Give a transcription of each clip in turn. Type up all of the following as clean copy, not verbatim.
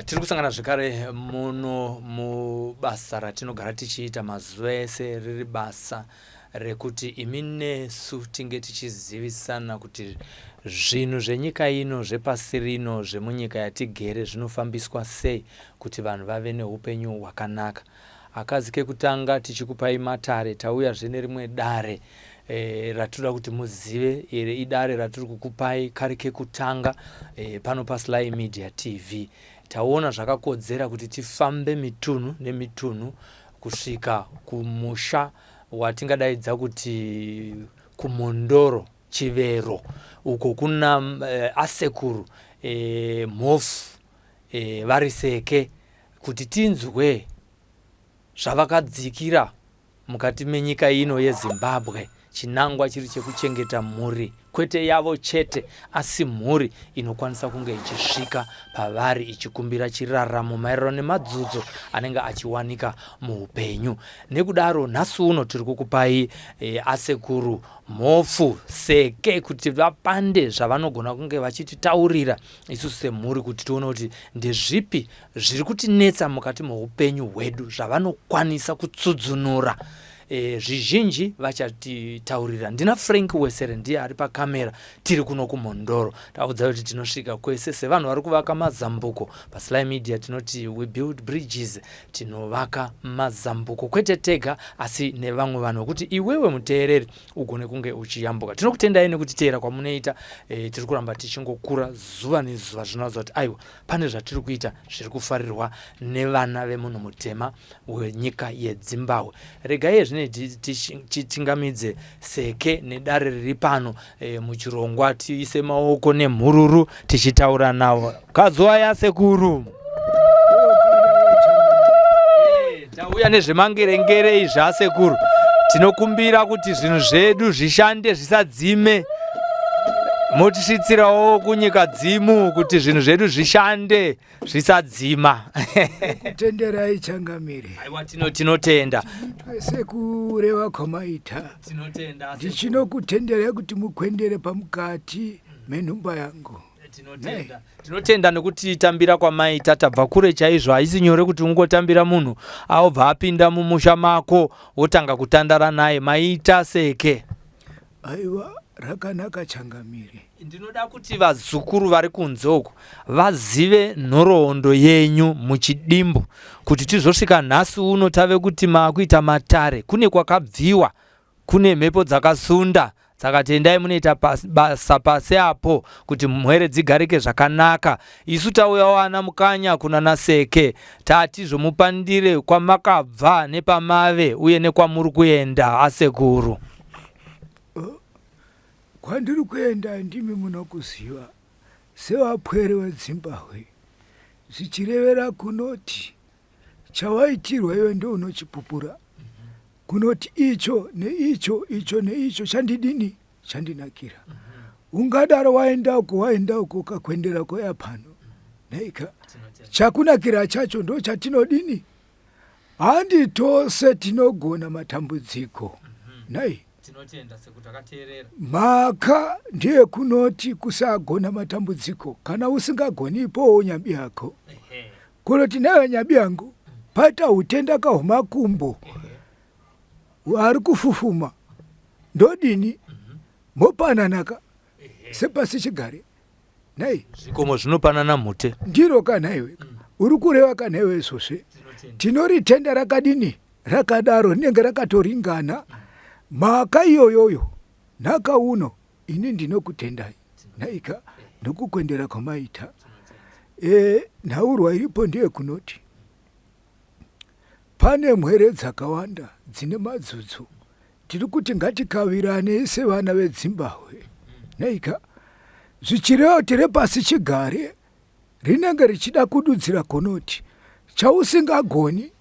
Tiri kusangana zvekare muno mubasa ratinogara tichiita mazuva ese riri basa rekuti imi nesu tinge tichizivisana kuti zvinhu zvenyika ino zvepasi rino zvemunyika yatigere zvinofambiswa sei kuti vanhu vave neupenyu hwakanaka. Akazi kekutanga tichikupai matare tauyazve nerimwe dare e, ratinoda kuti muzive iri idare ratiri kukupai kari kekutanga e, pano paSly Media TV. Taona zvakakodzera kuti tifambe mitunhu nemitunhu kusvika kumusha watingadaidza kuti kuMhondoro Chivero uko kuna e, asekuru e, Mhofu e, vari Seke kuti tinzwe zvavakadzikira mukati menyika ino yeZimbabwe chinangwa chiri chekuchengeta mhuri kwete yavo chete asi mhuri inokwanisa kunge ichisvika pavari ichikumbira chiraramo maererano nemadzudzo anenge achiwanika muupenyu. Nekudaro nhasi uno tiri kukupai e, asekuru Mhofu Seke kuti vapande zvavanogona kunge vachititaurira isusu semhuri kuti tione kuti ndezvipi zviri kutinetsa mukati meupenyu hwedu zvavanokwanisa kutsudzunura e, zvizhinji vachatitaurira. Ndina Frank Wesere ndiye ari pakamera, tiri kuno kuMhondoro. Taudza kuti tinosvika kwese sevanhu vari kuvaka mazambuko. PaSly Media tinoti we build bridges, tinovaka mazambuko kwete tega asi nevamwe vanhu vekuti iwewe muteereri ugone kunge uchiyambuka. Tinokutendai nekutiteera kwamunoita. E, tiri kuramba tichingokura zuva nezuva, zvinoratidza kuti aiwa pane zvatiri kuita zviri kufarirwa nevana vemunhu mutema wenyika yeDzimbahwe. Regai ezvine tichingamidze Seke nedare riri pano e, muchirongwa tiise maoko nemhururu tichitaura navo. Kazuva yasekuru. Eh, tauya nezvemangerengere izvi asekuru. Tinokumbira kuti zvinhu zvedu zvishande zvisadzime. Motisvitsirawo kunyika dzimu kuti zvinhu zvedu zvishande zvisadzima. Tenderai changamire. Aiwa tinotenda. Twese kureva kwamaita. Tinotenda. Ndichinokutenderai kuti mukwendere pamukati menhumba yangu. Tinotenda. Tinotenda nekutitambira kwamaita tabva kure chaizvo haisi nyore kuti ungotambira munhu aobva apinda mumusha mako wotanga kutandara naye maita Seke. Aiwa rakanaka changamire. Ndinoda kuti vazukuru vari kunze uko vazive nhoroondo yenyu muchidimbu kuti tizosvika nhasi uno tave kuti maakuita matare kune kwakabviwa kune mhepo dzakasunda dzakati endai munoita basa pasi apo kuti mhwere dzigarike zvakanaka. Isu tauyawo ana Mukanya kunana Seke tati zvomupandire kwamakabva nepamave uye nekwamuri kuenda asekuru. Kwandiri kuenda ndimi munokuziva sevapwere veDzimbahwe zvichirevera kunoti chawaitirwa iwe ndounochipupura kunoti icho neicho icho neicho chandidini chandinakira ungadaro waenda uko waenda uko ukakwendera koya pano naika chakunakira chacho ndo chatinodini handi tose tinogona matambudziko nai Tinotenda sekuru takateerera. Mhaka ndeyekunoti kusagona matambudziko kana usingagoni ipowo nyabi yako kunoti naiwe nyabi yangu paita hutenda kahumakumbo ari kufufuma ndodini mopananaka sepasi chigare nhai Zvikomo zvinopanana mhute. Ndiro ka nhaiwe uri kureva ka nhaiwe izvozvi tinoritenda rakadini rakadaro rinenge rakatoringana mhaka iyoyoyo nhaka uno ini ndinokutendai nhaika nokukwendera kwamaita e, nhaurwa iripo ndeyekunoti pane mhwere dzakawanda dzine madzudzu tiri kuti ngatikaviranei sevana vedzimbahwe nhaika zvichireva kuti repasi chigare rinenge richida kududzira kunoti chausingagoni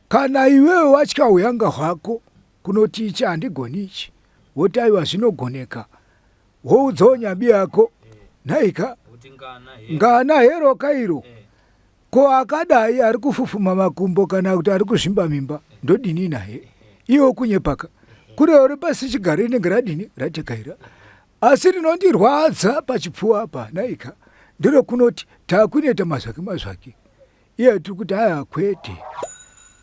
kana iwewe watya huyanga hwako kunoti ichi handigoni ichi woti aiwa zvinogoneka woudzawo nyabi yako nhaika ngana hero kairo ko akadai ari kufufuma makumbo kana kuti ari kuzvimba mimba ndodini naye iwo kunyepaka kurewo repasi chigare rinenge radini ratekaira asi rinondirwadza pachipfuwa apa nhaika. Nderekunoti takuinoita mazvake mazvake iye tiri kuti aya kwete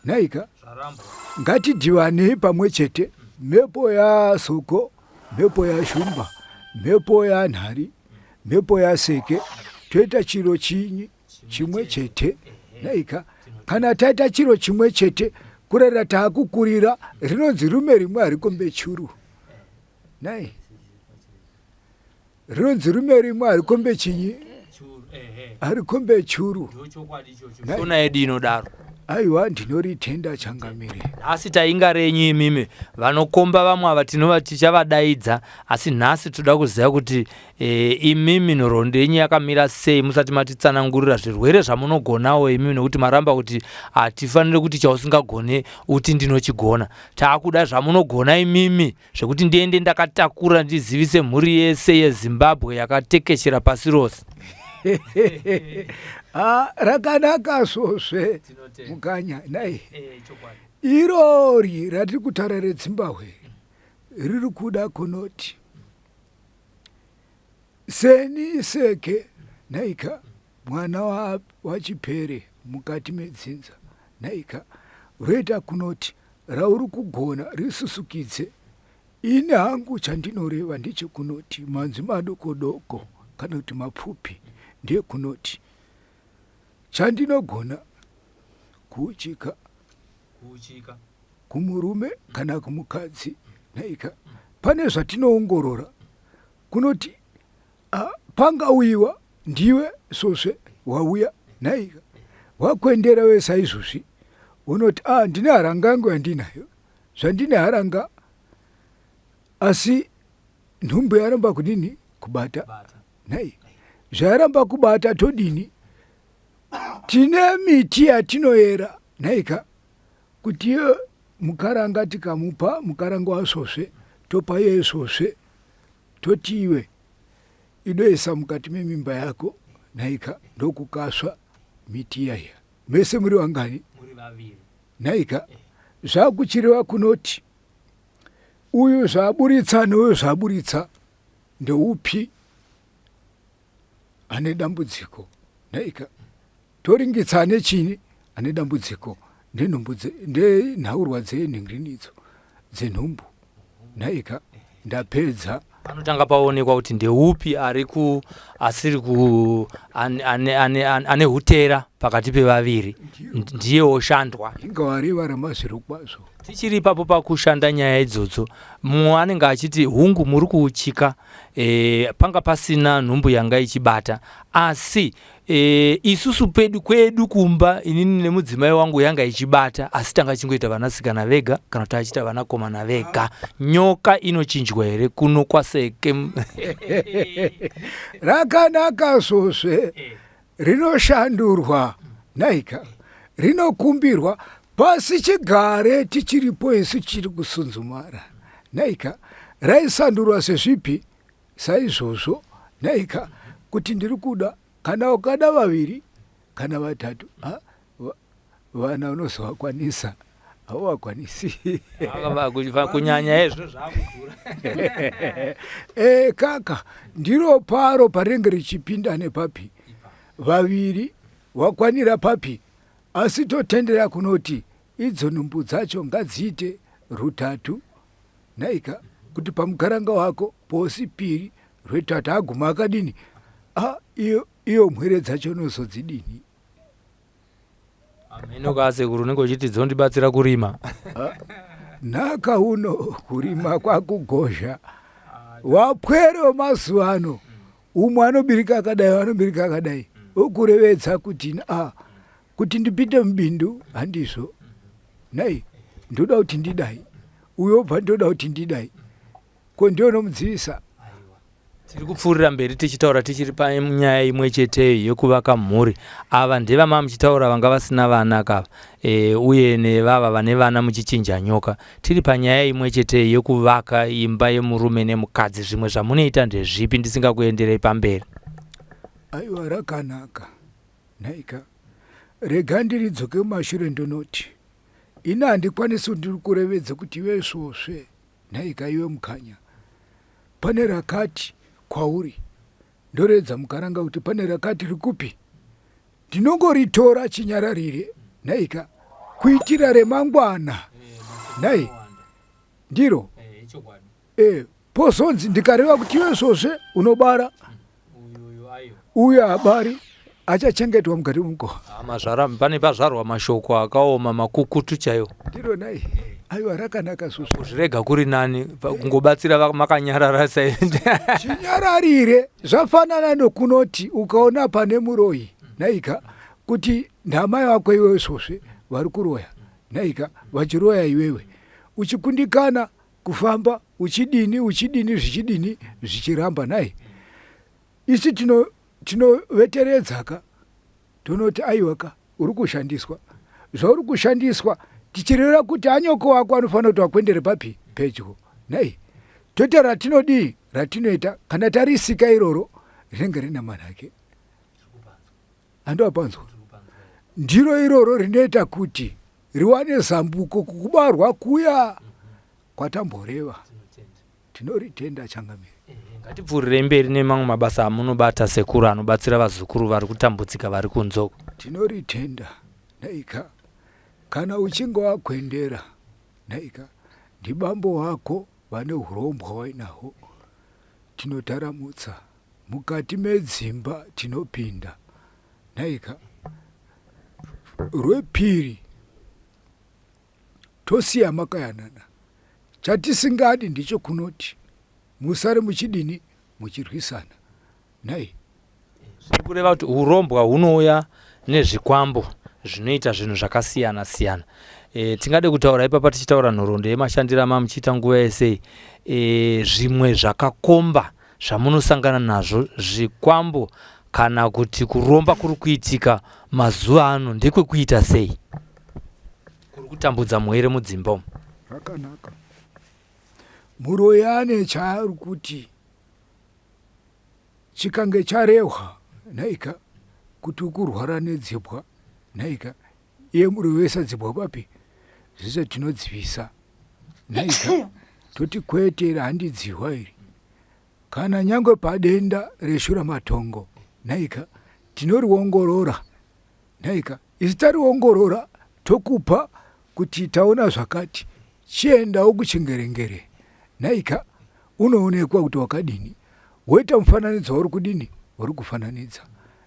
nhaika ngatidhivanei pamwe chete mhepo yasoko mhepo yashumba mhepo yanhari mhepo yaseke toita chiro chinyi chimwe chete nhaika kana taita chiro chimwe chete kurera taakukurira rinonzi rume rimwe harikombe churu nhai Rinonzi rume rimwe harikombe chinyi harikombe churu. Shona yedu inodaro. Aiwa ndinoritenda changamire. Nhasi tainga renyu imimi vanokomba vamwe ava tinova tichavadaidza asi nhasi toda kuziva kuti e, imimi nhoroondo yenyu yakamira sei musati matitsanangurira zvirwere zvamunogonawo imimi nekuti maramba kuti hatifanire kuti chausingagone uti ndinochigona taakuda zvamunogona imimi zvekuti ndiende ndakatakura ndizivise mhuri yese yezimbabwe yakatekeshera pasi rose. Ah, rakanaka svosve mukanya nai eh, irori ratiri kutaura redzimbahwe riri kuda kunoti seni seke naika mwana wachipere mukati medzinza nhaika roita kunoti rauri kugona risusukidze ini hangu chandinoreva ndechekunoti manzwi madoko doko kana kuti mapfupi ndekunoti chandinogona kuuchika Kuuchika. kumurume kana kumukadzi nhaika pane zvatinoongorora kunoti Ah, pangauyiwa ndiwe svosve wauya nhaika wakwendera we saizvozvi unoti ah, ndine haranga yangu yandinayo zvandine haranga asi nhumbu yaramba kudini kubata nhai zvayaramba kubata todini tine miti yatinoyera nhaika kuti iyo mukaranga tikamupa mukaranga wasvosve topa iye svosve Toti iwe idoisa mukati memimba yako nhaika ndokukasva miti iya iya mese muri vangani Muri vaviri. nhaika zvakuchireva kunoti uyu zvaaburitsa neuyu zvaaburitsa ndeupi ane dambudziko nhaika toringitsa ane chini ane dambudziko ndenhumbu ndenhaurwa dzenhingirini idzo dzenhumbu nhaika ndapedza panotanga paonekwa kuti ndeupi ari ku asiri ku ane, ane, ane, ane hutera pakati pevaviri ndiye oshandwa inga wareva ramazvirokwazvo tichiri ipapo pakushanda nyaya idzodzo mumwe anenge achiti hungu muri kuuchika e, panga pasina nhumbu yanga ichibata asi e, isusu pedu kwedu kumba inini nemudzimai wangu yanga ichibata asi tanga chingoita vanasikana vega kana kuti achiita vanakomana vega nyoka inochinjwa here kuno kwaseke rakanaka svosve eh. rinoshandurwa nhaika rinokumbirwa pasi chigare tichiripo isu tichiri kusunzumara nhaika raisandurwa sezvipi saizvozvo nhaika kuti ndiri kuda kana ukada vaviri kana vatatu ha, vana unozovakwanisa hauvakwanisi kunyanya izvo zvakudhura e kaka ndiro paro parinenge richipinda nepapi vaviri wakwanira papi asi totendera kunoti idzo nhumbu dzacho ngadziite rutatu nhaika kuti pamukaranga wako posi piri rwetatu aguma akadini ah, iyo, iyo mhwere dzacho unozodzidini Hameno ka sekuru unenge uchiti dzondibatsira kurima. Nhaka uno kurima kwakugozha. Wapwere wemazuva ano umwe anobirika akadai anobirika akadai okurevedza kuti a kuti ndipinde mubindu handizvo nhai ndoda kuti ndidai uyo obva ndoda kuti ndidai ko ndiyo unomudzivisa Tiri kupfuurira mberi tichitaura tichiri panyaya imwe cheteyo yekuvaka mhuri. Ava ndevamava muchitaura vanga vasina vana kava e, uye nevava vane vana muchichinja nyoka. Tiri panyaya imwe cheteyo yekuvaka imba yemurume nemukadzi. Zvimwe zvamunoita ndezvipi ndisingakuenderei pamberi? Aiwa rakanaka nhaika rega ndiridzoke mumashure ndonoti ini handikwanisi kuti ndikurevedze kuti iwe svosve nhaika iwe mukanya pane rakati kwauri Ndoredza mukaranga kuti pane rakati rikupi. Ndinongoritora chinyararire nhaika kuitira remangwana nhai ndiro e, pozonzi ndikareva kuti iwe svosve unobara uyo habari achachengetwa mukati mumukova. Ah, mazvara pane pazvarwa mashoko akaoma makukutu chaiwo. Ndiro nhai. Aiwa rakanaka svosve. Kuzvirega kuri nani kungobatsira makanyarara sai. Chinyararire zvafanana nokunoti ukaona pane muroyi nhaika kuti ndamai vako iwewe svosve vari kuroya nhaika vachiroya iwewe uchikundikana kufamba uchidini uchidini zvichidini zvichiramba nhai isi tinoveteredzaka tino tonoti aiwaka uri kushandiswa zvauri kushandiswa tichireva kuti anyoko wako anofanira kuti wakuendere papi pedyo nhai toita ratinodii ratinoita kana tarisika iroro rinenge rina manake andoapanzwa ndiro iroro rinoita kuti riwane zambuko kukubarwa kuya kwatamboreva Tinoritenda changamire. Ngatipfuurirei mberi nemamwe mabasa amunobata sekuru anobatsira vazukuru vari kutambudzika vari kunze uko. Tinoritenda nhaika kana uchinge wakwendera nhaika ndibambo wako vane hurombwa wainahwo tinotaramutsa mukati medzimba tinopinda nhaika rwepiri tosiya makayanana Chatisingadi ndechokunoti musare muchidini muchirwisana nhai. Zviri kureva kuti hurombwa hunouya nezvikwambo zvinoita zvinhu zvakasiyana siyana. E, tingade kutaura ipapa tichitaura nhoroondo yemashandiro amamuchiita nguva yese e, zvimwe zvakakomba zvamunosangana nazvo zvikwambo kana kuti kuromba kuri kuitika mazuva ano ndekwekuita sei? Kuri kutambudza muhere mudzimba umu. Zvakanaka. Muroyi ane chaari kuti chikange charehwa nhaika kuti ukurwara nedzibwa nhaika iye muroyi wese dzibwa papi zvese tinodzivisa nhaika toti kwete iri handidzihwa iri kana nyangwe padenda reshuramatongo nhaika tinoriongorora Nhaika, isu tariongorora tokupa kuti taona zvakati, chiendawo kuchingerengere. Nhaika, unoonekwa kuti wakadini, woita mufananidzo wauri kudini, wauri kufananidza.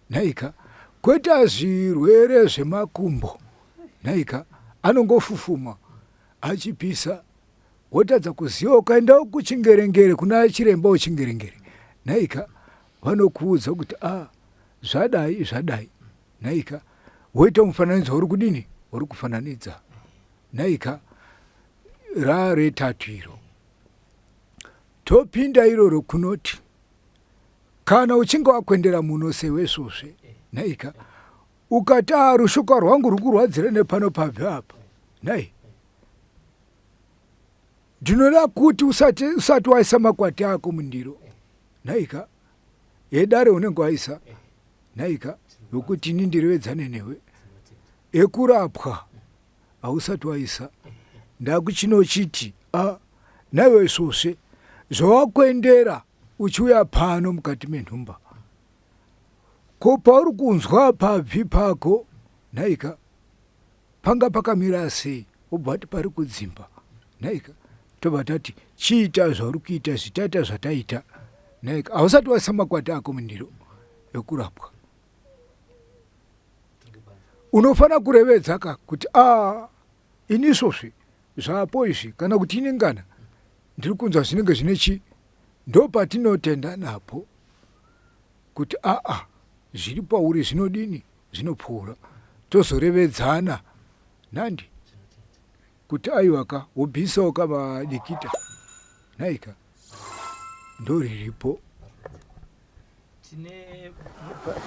Nhaika, kweta zvirwere zvemakumbo. Nhaika, anongofufuma achipisa, wotadza kuziva ukaendawo kuchingerengere kuna chiremba wechingerengere. Nhaika, vanokuudza kuti ah, Zvadai zvadai nhaika woita mufananidzo wauri kudini wauri kufananidza nhaika raretatu iro topinda iroro kunoti kana uchinge wakwendera muno sewe svosve nhaika ukati ah rushuka rwangu rwukurwadzira nepano pabvi apa nhai ndinoda kuti usati, usati waisa makwati ako mundiro nhaika Edare unenge waisa nhaika yokuti ini ndirevedzane newe ekurapwa hausati waisa ndakuchinochiti a naiwe svosve zvawakwendera uchiuya pano mukati menhumba ko pauri kunzwa pabvi pako nhaika Panga pakamira sei wobva wati pari kudzimba nhaika tobva tati chiita zvauri kuita izvi taita zvataita nhaika hausati waisa makwati ako mundiro ekurapwa unofanira kurevedza ka kuti a ah, ini isvozvi zvapo izvi kana kuti ini ngana ndiri kunzwa zvinenge zvine chi ndopatinotenda napo kuti aa zviri pauri zvinodini zvinopfuura tozorevedzana nhandi kuti aiwa ka wobvisawo ka madikita nhaika ndoriripo tine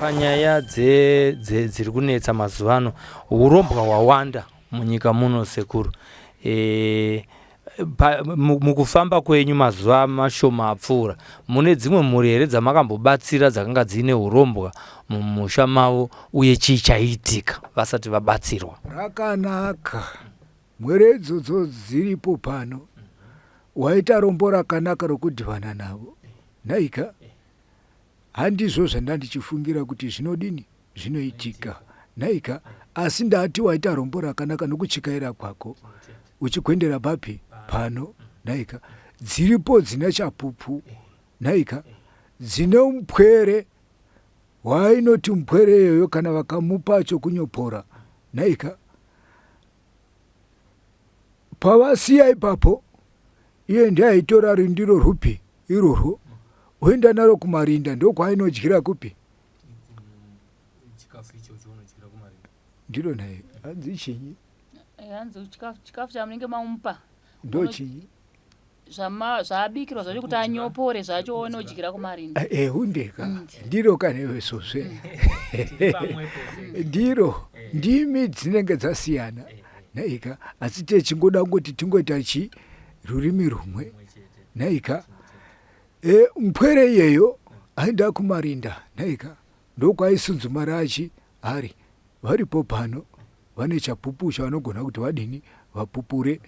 panyaya dziri kunetsa mazuva ano urombwa hwawanda munyika muno sekuru e, Mukufamba kwenyu mazuva mashoma apfuura, mune dzimwe mhuri here dzamakambobatsira dzakanga dziine hurombwa mumusha mavo uye chii chaiitika vasati vabatsirwa? Rakanaka. Mhwere idzodzo dziripo pano. Waita rombo rakanaka rokudhivana navo. Nhaika? Handizvo zvandandichifungira kuti zvinodini zvinoitika nhaika asi ndati waita rombo rakanaka nokuchikaira kwako uchikwendera papi pano nhaika dziripo dzine chapupu nhaika dzine mupwere wainoti mupwere iyoyo kana vakamupa chokunyopora nhaika Pavasiya ipapo, iye ndiye aitora rindiro rwupi irworwo oenda naro kumarinda ndokwainodyira kupi? Ndiro naye hanzi chinyi? Eh, hanzi chikafu chamunenge mamupa ndochinyi? Zvaabikirwa zvacho kuti anyopore zvacho onodyira kumarinda. Eh, eh hundeka ndiro kane svosve ndiro ndimi dzinenge dzasiyana nhaika asi techingoda kungoti tingoita chi rurimi rumwe nhaika e, mpwere iyeyo aenda kumarinda nhaika ndokwaisunzumara achi ari varipo pano vane chapupu chavanogona kuti vadini vapupure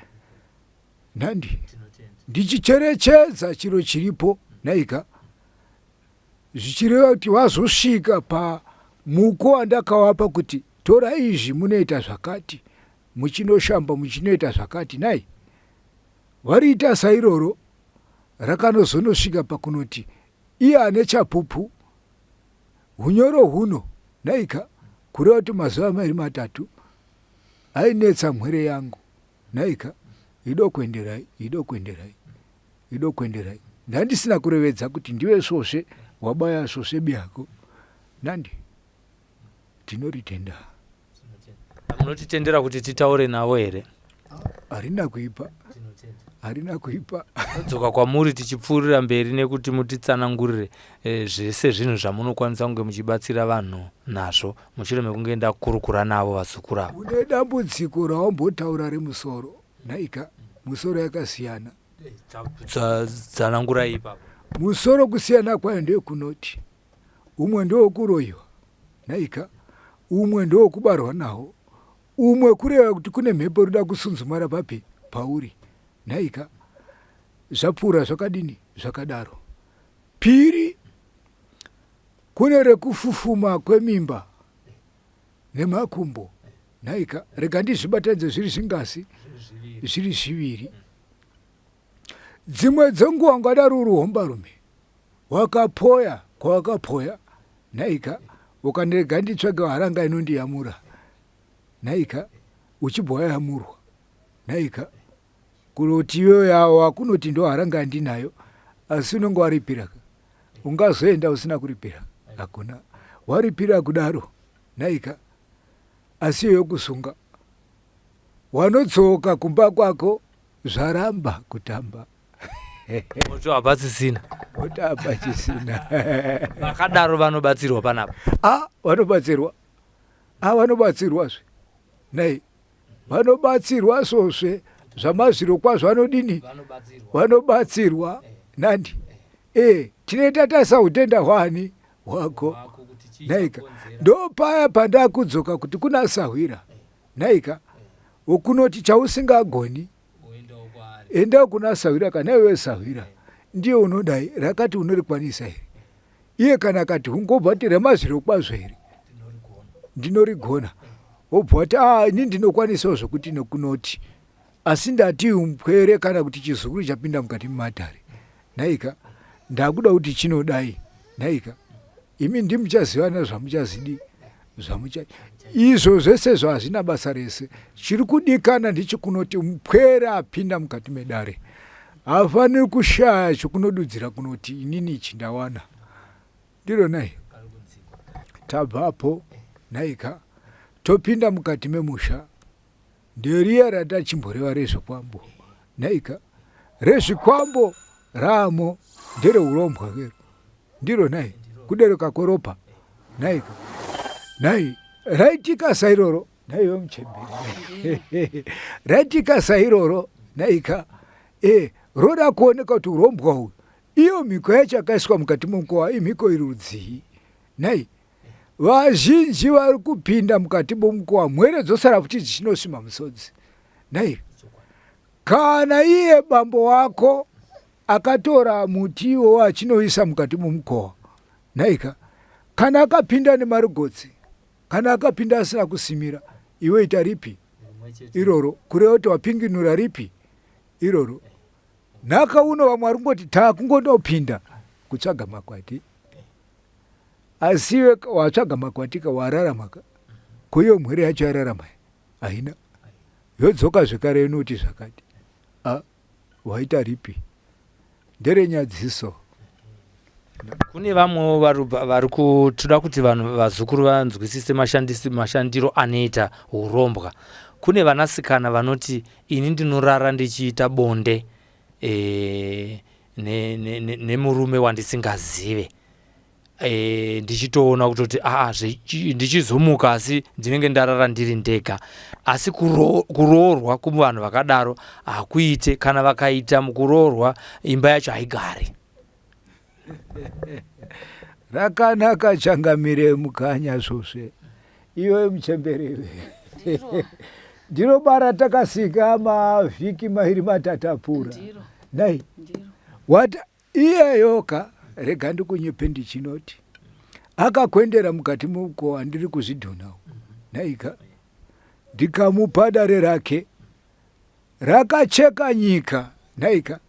nhandi ndichicherechedza chiro chiripo nhaika zvichireva kuti vazosvika pamuko wandakavapa kuti tora izvi munoita zvakati muchinoshamba muchinoita zvakati nai variita sairoro rakanozonosvika pakunoti iye ane chapupu hunyoro huno naika kureva kuti mazuva mairi matatu ainetsa mhwere yangu Nhaika, idokuenderai, idokuenderai, idokuenderai. Ndandisina kurevedza kuti ndiwe svosve wabaya svosve biyako. Nandi, tinoritenda. Munotitendera kuti titaure navo here? Harina kuipa. Harina kuipa. Todzoka kwamuri tichipfuurira mberi nekuti mutitsanangurire eh, zvese zvinhu zvamunokwanisa kunge muchibatsira vanhu nazvo mushure mekunge ndakurukura navo vazukuru ava. Une dambudziko rawambotaura remusoro nhaika musoro yakasiyana. Tsanangurai ipapo. Musoro kusiyana kwayo ndekunoti umwe ndewekuroyiwa nhaika umwe ndewekubarwa nawo umwe kureva kuti kune mhepo inoda kusunzumara papi pauri nhaika zvapfuura zvakadini zvakadaro piri Kune rekufufuma kwemimba nemakumbo nhaika rega ndizvibatanidze zviri zvingasi zviri zviviri dzimwe dzenguva ungadaro uri hombarume wakapoya kwawakapoya nhaika ukandirega nditsvage haranga inondiyamura nhaika uchibva wayamurwa nhaika Kunoti iwewe yawa kunoti ndo haranga yandinayo asi unenge waripira ka ungazoenda usina kuripira hakuna waripira kudaro nhaika asi iyo yokusunga wanodzoka kumba kwako zvaramba kutamba moto hapasisina moto hapachisina vakadaro vanobatsirwa panapa a vanobatsirwa a vanobatsirwazve nai vanobatsirwa svosve zvamazvirokwazvo vanodini vanobatsirwa nandi e tinoita tasa utenda hwani hwako nhaika ndopaya pandakudzoka kuti kuna sahwira nhaika wokunoti chausingagoni enda kuna sahwira kana iwe sahwira ndiye unodai rakati unorikwanisa here iye kana akati ungobva ti remazvirokwazvo here ndinorigona wobva wati a ah, ini ndinokwanisawo zvokuti nokunoti asi ndati mupwere kana kuti chizukuru chapinda mukati mematare nhaika ndakuda kuti chinodai nhaika imi ndimuchazivana zvamuchazidi zvamucha izvo zvese zvo hazvina basa rese chiri kudikana ndichikunoti mupwere apinda mukati medare haafaniri kushaya chokunodudzira kunoti inini ichi ndawana ndiro nai tabvapo nhaika topinda mukati memusha nderiya ratachimboreva rezvikwambo nhaika rezvikwambo ramo ndereurombwa kero ndiro nhai kudereka kweropa nhaika nhai raitika sairoro nhaiwe muchembere raitika sairoro nhaika e roda kuoneka kuti urombwa uyu iyo mhiko yacho yakaiswa mukati momukowa imhiko iri rudzii nhai vazhinji vari kupinda mukati momukowa mhwere dzosara futi dzichinosvima musodzi nhai kana iye bambo wako Akatora muti iwowo achinoisa mukati momukowa. Nhaika kana akapinda nemarugotsi kana akapinda asina kusimira iwe ita ripi iroro kureva kuti wapinginura ripi iroro nhaka uno vamwe vari kungoti takungondopinda kutsvaga makwati asi iwe watsvaga makwati ka wararama ka ko iyo mhwere yacho yararama haina yodzoka zvekare inoti zvakati a waita ripi nderenyadziso Kune vamwewo vari kutoda kuti vanhu vazukuru vanzwisise mashandisi mashandiro anoita hurombwa. Kune vanasikana vanoti ini ndinorara ndichiita bonde e, nemurume ne, ne wandisingazive e, ndichitoona kutoti aa ndichizomuka asi ndinenge ndarara ndiri ndega asi kuroorwa kuvanhu vakadaro hakuite kana vakaita mukuroorwa imba yacho haigari. Rakanaka changamire mukanya svosve iwe muchembere iwe ndiro bara takasika mavhiki mairi matatu apfuura nai what iyeyoka rega ndikunyepe ndichinoti akakwendera mukati mukowa ndiri kuzvidhonao naika ndikamupa dare rake rakacheka nyika nhaika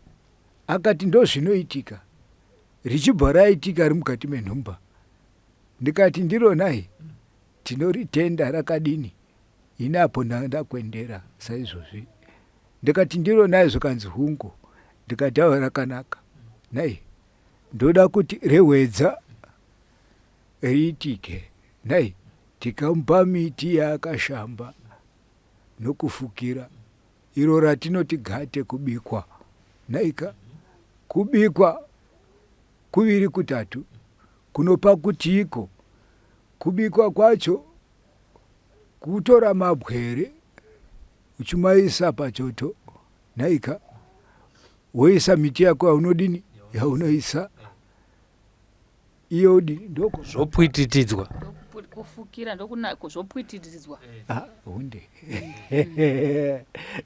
akati ndozvinoitika richibva raitika rimukati menhumba ndikati ndiro nhai tinoritenda rakadini ini apo ndakwendera saizvozvi ndikati ndiro nhai zvikanzi hungu ndikati ava rakanaka nhai ndoda kuti rehwedza riitike nhai tikamupa miti yaakashamba nokufukira iro ratinoti gate kubikwa nhaika kubikwa kuviri kutatu kunopa kutiiko kubikwa kwacho kutora mabwere uchimaisa pachoto nhaika woisa miti yako yaunodini yaunoisa iyo ndoko zvopwititidzwa kufukira zvopwititidzwa ah, hunde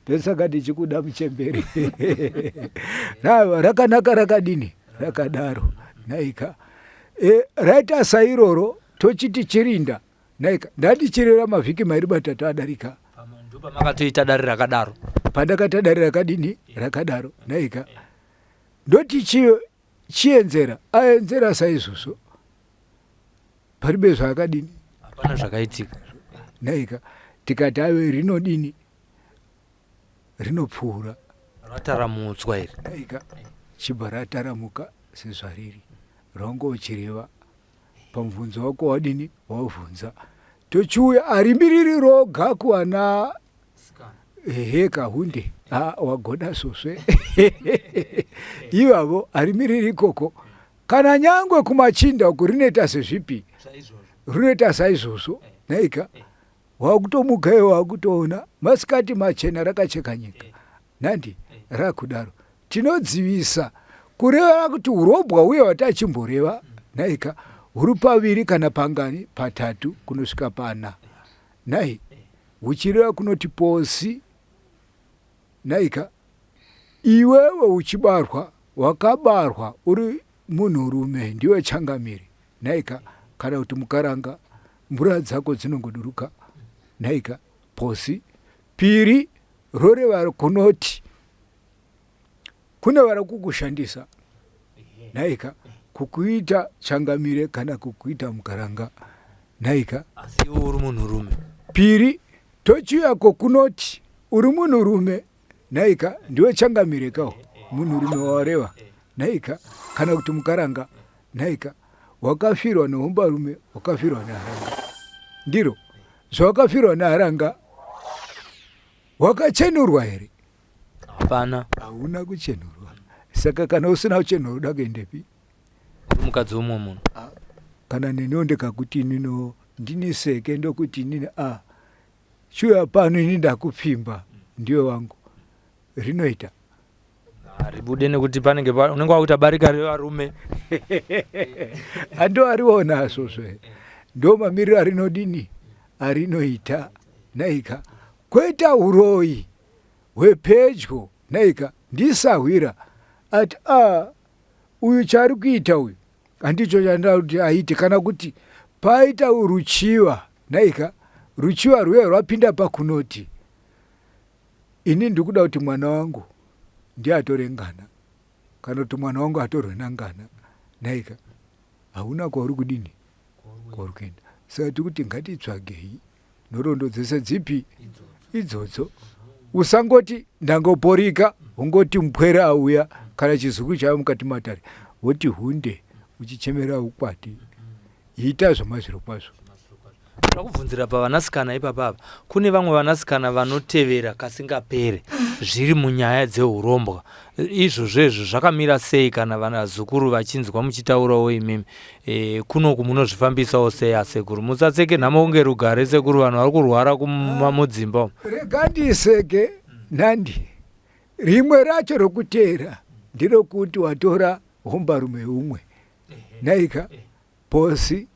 ndosaka ndichikuda muchembere rakanaka rakadini rakadaro nhaika e, raita sairoro tochiti chirinda nhaika ndandichirera mavhiki mairi matatu adarika ndopamakatoita dare rakadaro pandakaita dare rakadini rakadaro nhaika ndoti chiyo Chienzera aenzera saizvozvo paribe zvaakadini hapana zvakaitika nhaika tikati ave rinodini rinopfuura rataramutswa iri nhaika chibva rataramuka sezvariri rwanga uchireva pamubvunzo wako wadini wabvunza tochiuya harimiriri roga kuwana ehe kahunde ah, wagoda svosve ivavo harimiriri ikoko kana nyangwe kumachinda uku rinoita sezvipi rinoita saizvozvo nhaika wakutomuka iwe wakutoona masikati machena rakacheka nyika nhandi rakudaro tinodzivisa kureva kuti urobwa huye hwatachimboreva nhaika huri paviri kana pangani patatu kunosvika pana nhai Uchireva kunoti posi nhaika iwewe uchibarwa wakabarwa uri munhurume ndiwe changamire nhaika kana kuti mukaranga mvura dzako dzinongoduruka nhaika posi piri roreva kunoti kune vari kukushandisa nhaika kukuita changamire kana kukuita mukaranga nhaika asi iwe uri munhurume piri tochiuyako kunoti uri munhurume nhaika ndiwe changamire kawo munhurume wawareva nhaika kana kuti mukaranga nhaika wakafirwa nehombarume wakafirwa neharanga ndiro zvawakafirwa neharanga wakachenurwa here Hapana. Hauna kuchenurwa. Saka kana usina kuchenurwa uda kuendepi? Uri mukadzi womumwe munhu. Ah, kana neniwo ndikakuti inino ndini seke ndokuti inini a ah, chiuya pano ini ndakupfimba ndiwe wangu rinoita haribude nekuti panenge unenge wakuita barika revarume ando ariona asvosve ndo mamiriro arinodini arinoita naika kweta uroyi hwepedyo nhaika ndisahwira ati a ah, uyu chaari kuita uyu Handicho chandinoda kuti aite kana kuti paita ruchiva nhaika ruchiva rwuye rwapinda pakunoti ini ndikuda kuti mwana wangu ndiye atore ngana kana kuti mwana wangu atorwe nangana nhaika hauna kwauri kudini kwauri kuenda saka tikuti ngatitsvagei nhoroondo dzese dzipi idzodzo usangoti ndangoporika ungoti mupwere auya kana chizukuru chava mukati matare woti hunde uchichemera ukwati ita zvamazviro kwazvo Toda kubvunzira pavanasikana ipapa apa. Kune vamwe vanasikana vanotevera kasingapere zviri munyaya dzeurombwa. Izvozvo izvo zvakamira sei kana vanazukuru vachinzwa muchitaurawo imimi? E, kunoku munozvifambisawo sei asekuru? Musatseke nhamo kunge rugare sekuru vanhu vari kurwara mudzimba umu. Rega ndiseke nhandi. Rimwe racho rokuteera nderokuti watora hombarume umwe. Nhaika? Posi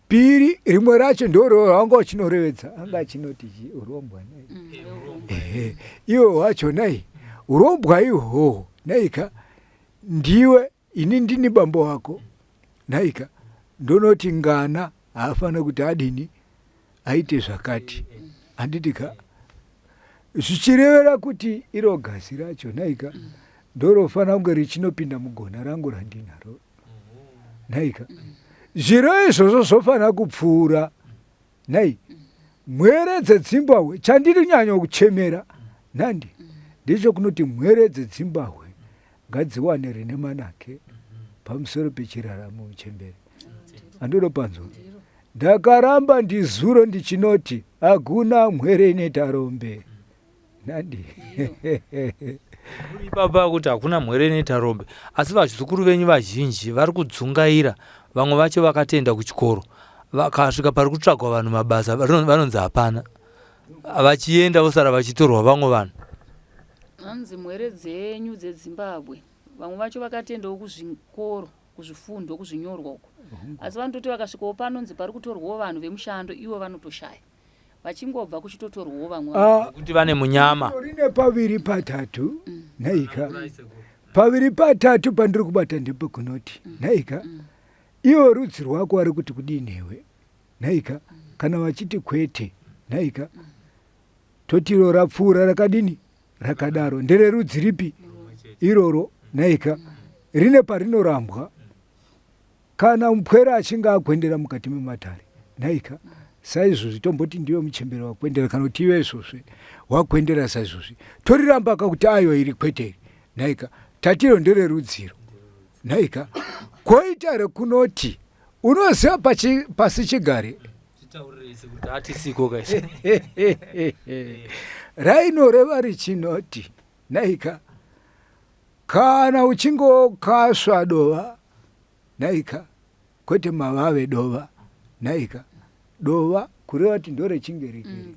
piri rimwe racho ndoro wanga uchinorevedza anga achinoti chi urombwa nai ehe iwe wacho nai urombwa ihoho naika ndiwe ini ndini bambo wako naika ndonoti ngana haafanira kuti adini aite zvakati handiti ka zvichirevera kuti iro gazi racho naika ndorofanira kunge richinopinda mugona rangu randinaro nhaika zviro izvozvo zvofanira kupfuura nhai mhwere dzedzimbahwe chandiri nyanya kuchemera nhandi ndechekunoti mhwere dzedzimbahwe ngadziwane rine manake pamusoro pechiraramo muchembere andinopanzwa ndakaramba ndizuro ndichinoti hakuna mhwere inoita rombe Nandi. Muri ipapa kuti hakuna mhwere inoita rombe asi vazukuru venyu vazhinji vari kudzungaira vamwe vacho vakatoenda kuchikoro vakasvika pari kutsvagwa vanhu mabasa vanonzi hapana vachienda vosara vachitorwa vamwe vanhu. Hanzi mhwere dzenyu dzeZimbabwe vamwe vacho vakatoendawo kuzvikoro kuzvifundo kuzvinyorwa uko asi vanototi vakasvikawo panonzi pari kutorwawo vanhu vemushando ivo vanotoshaya. vachingobva kuchitotorwawo vamwe ah, kuti vane munyama rine paviri patatu mm. nhaika paviri patatu pandiri kubata ndipo kunoti mm. nhaika mm. iwo rudzi rwako vari kuti kudii newe nhaika kana vachiti kwete nhaika totiro rapfuura rakadini rakadaro ndererudzi ripi iroro nhaika rine parinorambwa Kana mupwere achinge akwendera mukati mematare nhaika saizvozvi tomboti ndiwe muchembere wakwendera kana kuti iwe izvozvi wakwendera saizvozvi toriramba ka kuti aiwa iri kwete iri nhaika tatiro ndererudziro nhaika koita rekunoti unoziva pasi chigare rainoreva richinoti nhaika kana uchinge wokasva dova Nhaika, kwete mavave dova. Nhaika, dova kureva kuti ndorechingerekere. Mm,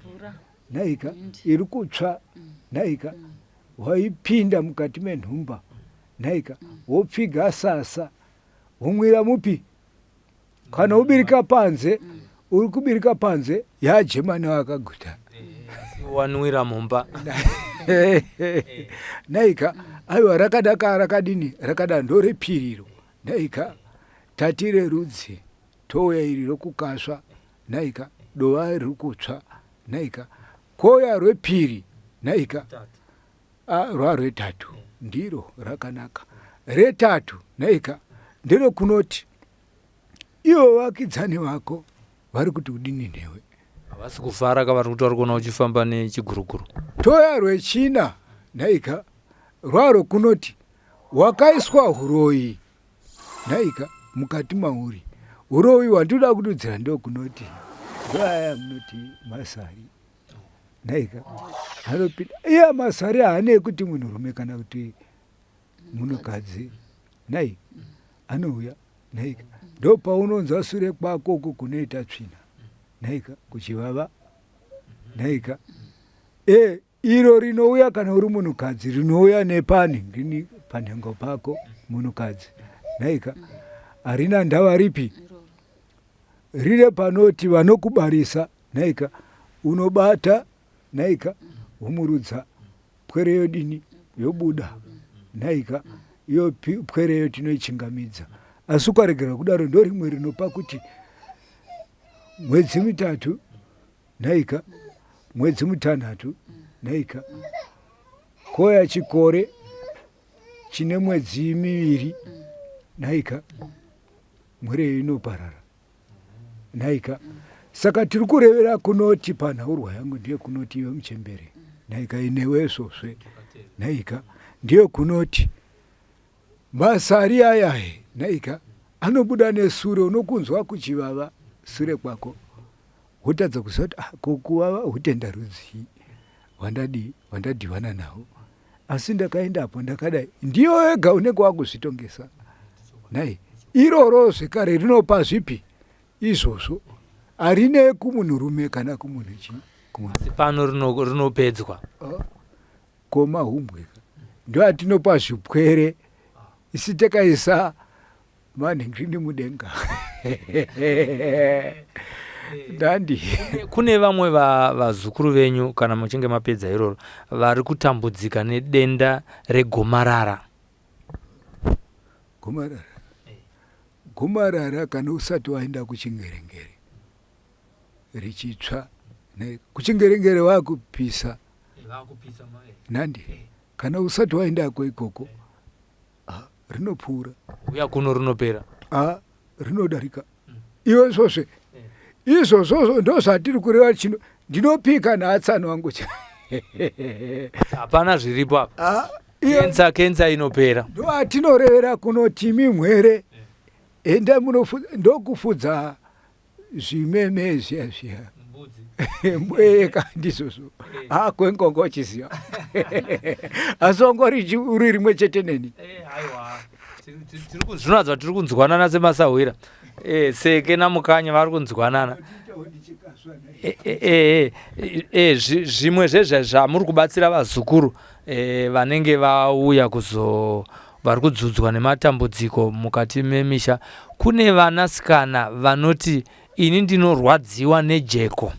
Nhaika, iri kutsva. Mm. Nhaika, mm. waipinda mukati menhumba. Nhaika, wopfiga sasa, womwira mupi? Kana ubirika panze, uri kubirika panze yajemani wakaguta. Eh, wanwira mumba. Nhaika, aiwa rakadaka rakadini rakada ndorepiriro. Nhaika tati rerudzi touya iri rokukasva nhaika dova riri kutsva nhaika kouya rwepiri nhaika rwarwetatu ndiro rakanaka retatu nhaika nderekunoti ivo vakidzani vako vari kuti kudini newe havasi kufara ka vari kuti vari kuona uchifamba nechiguruguru touya rwechina nhaika rwaro kunoti Wakaiswa huroyi nhaika mukati mauri. Huroyi hwandinoda kududzira ndokunoti ndoaya munoti masari nhaika anopinda iye masari haanei kuti munhurume kana kuti munhukadzi nhai anouya nhaika ndopaunonzwa sure kwako uko kunoita tsvina nhaika kuchivava nhaika e Iro rinouya kana uri munhukadzi rinouya nepanhingi panhengo pako munhukadzi nhaika harina ndava ripi rine panoti vanokubarisa nhaika unobata nhaika womurudza pwere yodini yobuda nhaika iyo pwere iyo tinoichingamidza. Asi ukaregera kudaro ndorimwe rinopa kuti mwedzi mitatu nhaika, mwedzi mutanhatu nhaika, koya chikore chine mwedzi miviri nhaika, mhuri inoparara nhaika. Saka tiri kurevera kunoti panhaurwa yangu ndiye kunoti iwe muchembere nhaika, inewe svosve nhaika, ndiye kunoti Masari ayahe nhaika anobuda nesure unokunzwa kuchivava sure kwako wotadza kuziva kuti ah, ko kuvava hutenda rudzii hwandadii hwandadhivana naho asi ndakaendapo ndakadai ndiyo ega unenge wakuzvitongesa nhai iroro zvekare rinopa zvipi izvozvo harine kumunhurume kana kumunhu chii asi pano rinopedzwa oh. Ko mahumbwe ka ndoatinopa zvipwere isi takaisa manhingirini mudenga ndandi kune vamwe vazukuru venyu kana muchinge mapedza iroro vari kutambudzika nedenda regomarara. Gomarara, gomarara kana usati waenda kuchingerengere richitsva kuchingerengere vakupisa nandi kana usati waendako ikoko ah, rinopfuura uya kuno rinopera ah, rinodarika mm. iwe svosve eh. izvozvozvo ndozvatiri kureva chino ndinopika naatsano wangu hapana zviripo apa ah, kensa kensa inopera ndoatinorevera kunoti mimwere eh. enda munofudza ndokufudza zvimeme zviya zviya mbweka ndizvozvo ha kwengongo uchiziva asi wanga uri rimwe chete neni eh, zvinoratidza tiri kunzwanana semasahwira eh, seke namukanya vari kunzwanana eh, zvimwe zvezvamuri kubatsira vazukuru vanenge vauya kuzo vari kudzudzwa nematambudziko mukati memisha. Kune vanasikana vanoti ini ndinorwadziwa nejeko.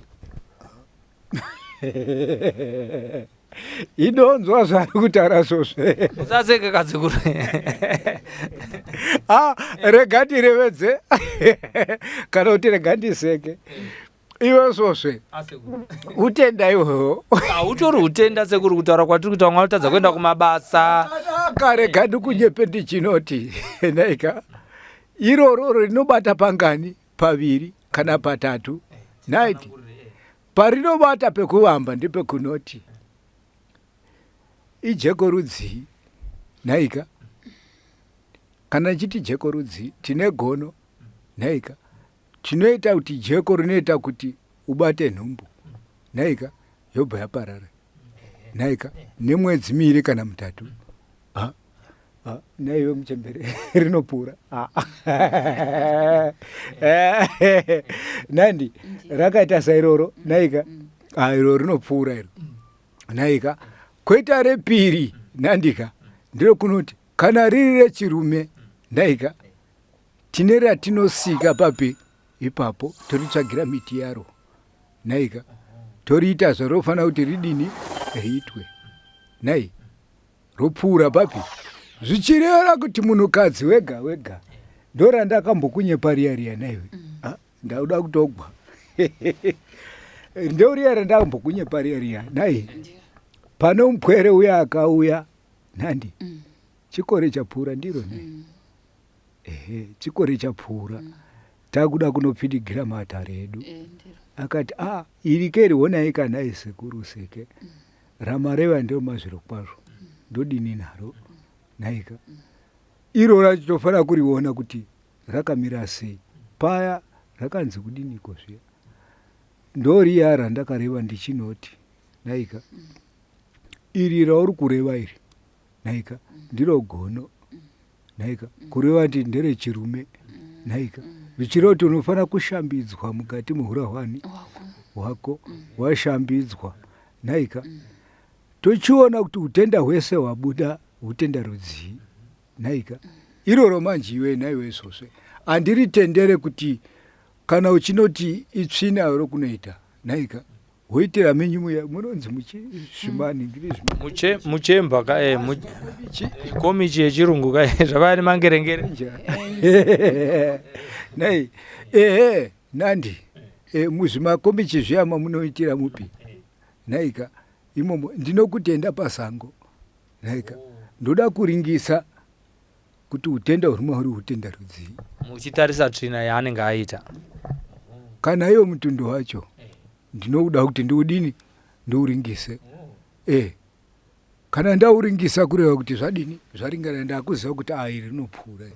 Idonzwa zvaari kutaura svosve. Usaseke kadzikuru. Ah, rega ndirevedze kana kuti rega ndiseke. Iwe svosve utenda ihwohwo hautori utenda sekuru kutaura kwatiri kuita vamwe vanotadza kuenda kumabasa akanaka rega ndikunyepe ndichinoti naika irororo rinobata pangani paviri kana patatu naiti parinobata pekuvamba ndepekunoti ijeko rudzii nhaika kana chiti jeko rudzii tine gono nhaika Chinoita kuti jeko rinoita kuti ubate nhumbu nhaika yobva yaparara nhaika nemwedzi miiri kana mutatu naiwe muchembere rinopfuura nandi rakaita sairoro nhaika iro rinopfuura iro nhaika koita repiri nandika ndiro kunoti kana riri rechirume nhaika Tine ratinosika papi ipapo toritsvagira miti yaro nhaika toriita zvarofanira kuti ridini riitwe nhai ropfuura papi zvichireva kuti munhukadzi wega wega ndorandakambokunyepa riya riya nhaiwe mm. ah, ndauda kutogwa ndoriya randakambokunyepa riya riya nhai pane mupwere uya akauya nhandi mm. chikore chapfuura ndiro nhai mm. Ehe, chikore chapfuura mm. takuda kunopfidigira matare edu eh, akati a ah, iri keri honai kanai sekuru seke mm. ramareva ndio mazviro kwazvo mm. ndodini naro mm. naika mm. iro rachitofanira kuriona kuti rakamira sei paya rakanzi kudiniko zviya ndoriya randakareva ndichinoti naika mm. iri rauri kureva iri naika ndiro gono nhaika kureva kuti nderechirume nhaika zvichireva kuti unofanira kushambidzwa mukati mehura hwani hwako washambidzwa nhaika tochiona kuti utenda hwese hwabuda utenda rudzii nhaika iroro manje iwe nhaiwe izvozve handiritendere kuti kana uchinoti itsvina rokunoita nhaika. Woitira menyu muya munonzi muchisvimani ngiri Muchemba ka komichi yechirungu ka zvakauya nemangerengere. Nei ehe nandi muzvimakomichi zviya mamunoitira mupi naika imomo ndinokutenda pasango naika ndoda kuringisa kuti utenda huri mauri utenda rudzii. Muchitarisa tsvina yaanenge aita. Kana iwo mutundo wacho ndinoda kuti ndiudini ndiuringise kana ndauringisa kureva kuti zvadini zvaringana ndakuziva kuti ai rinopfuura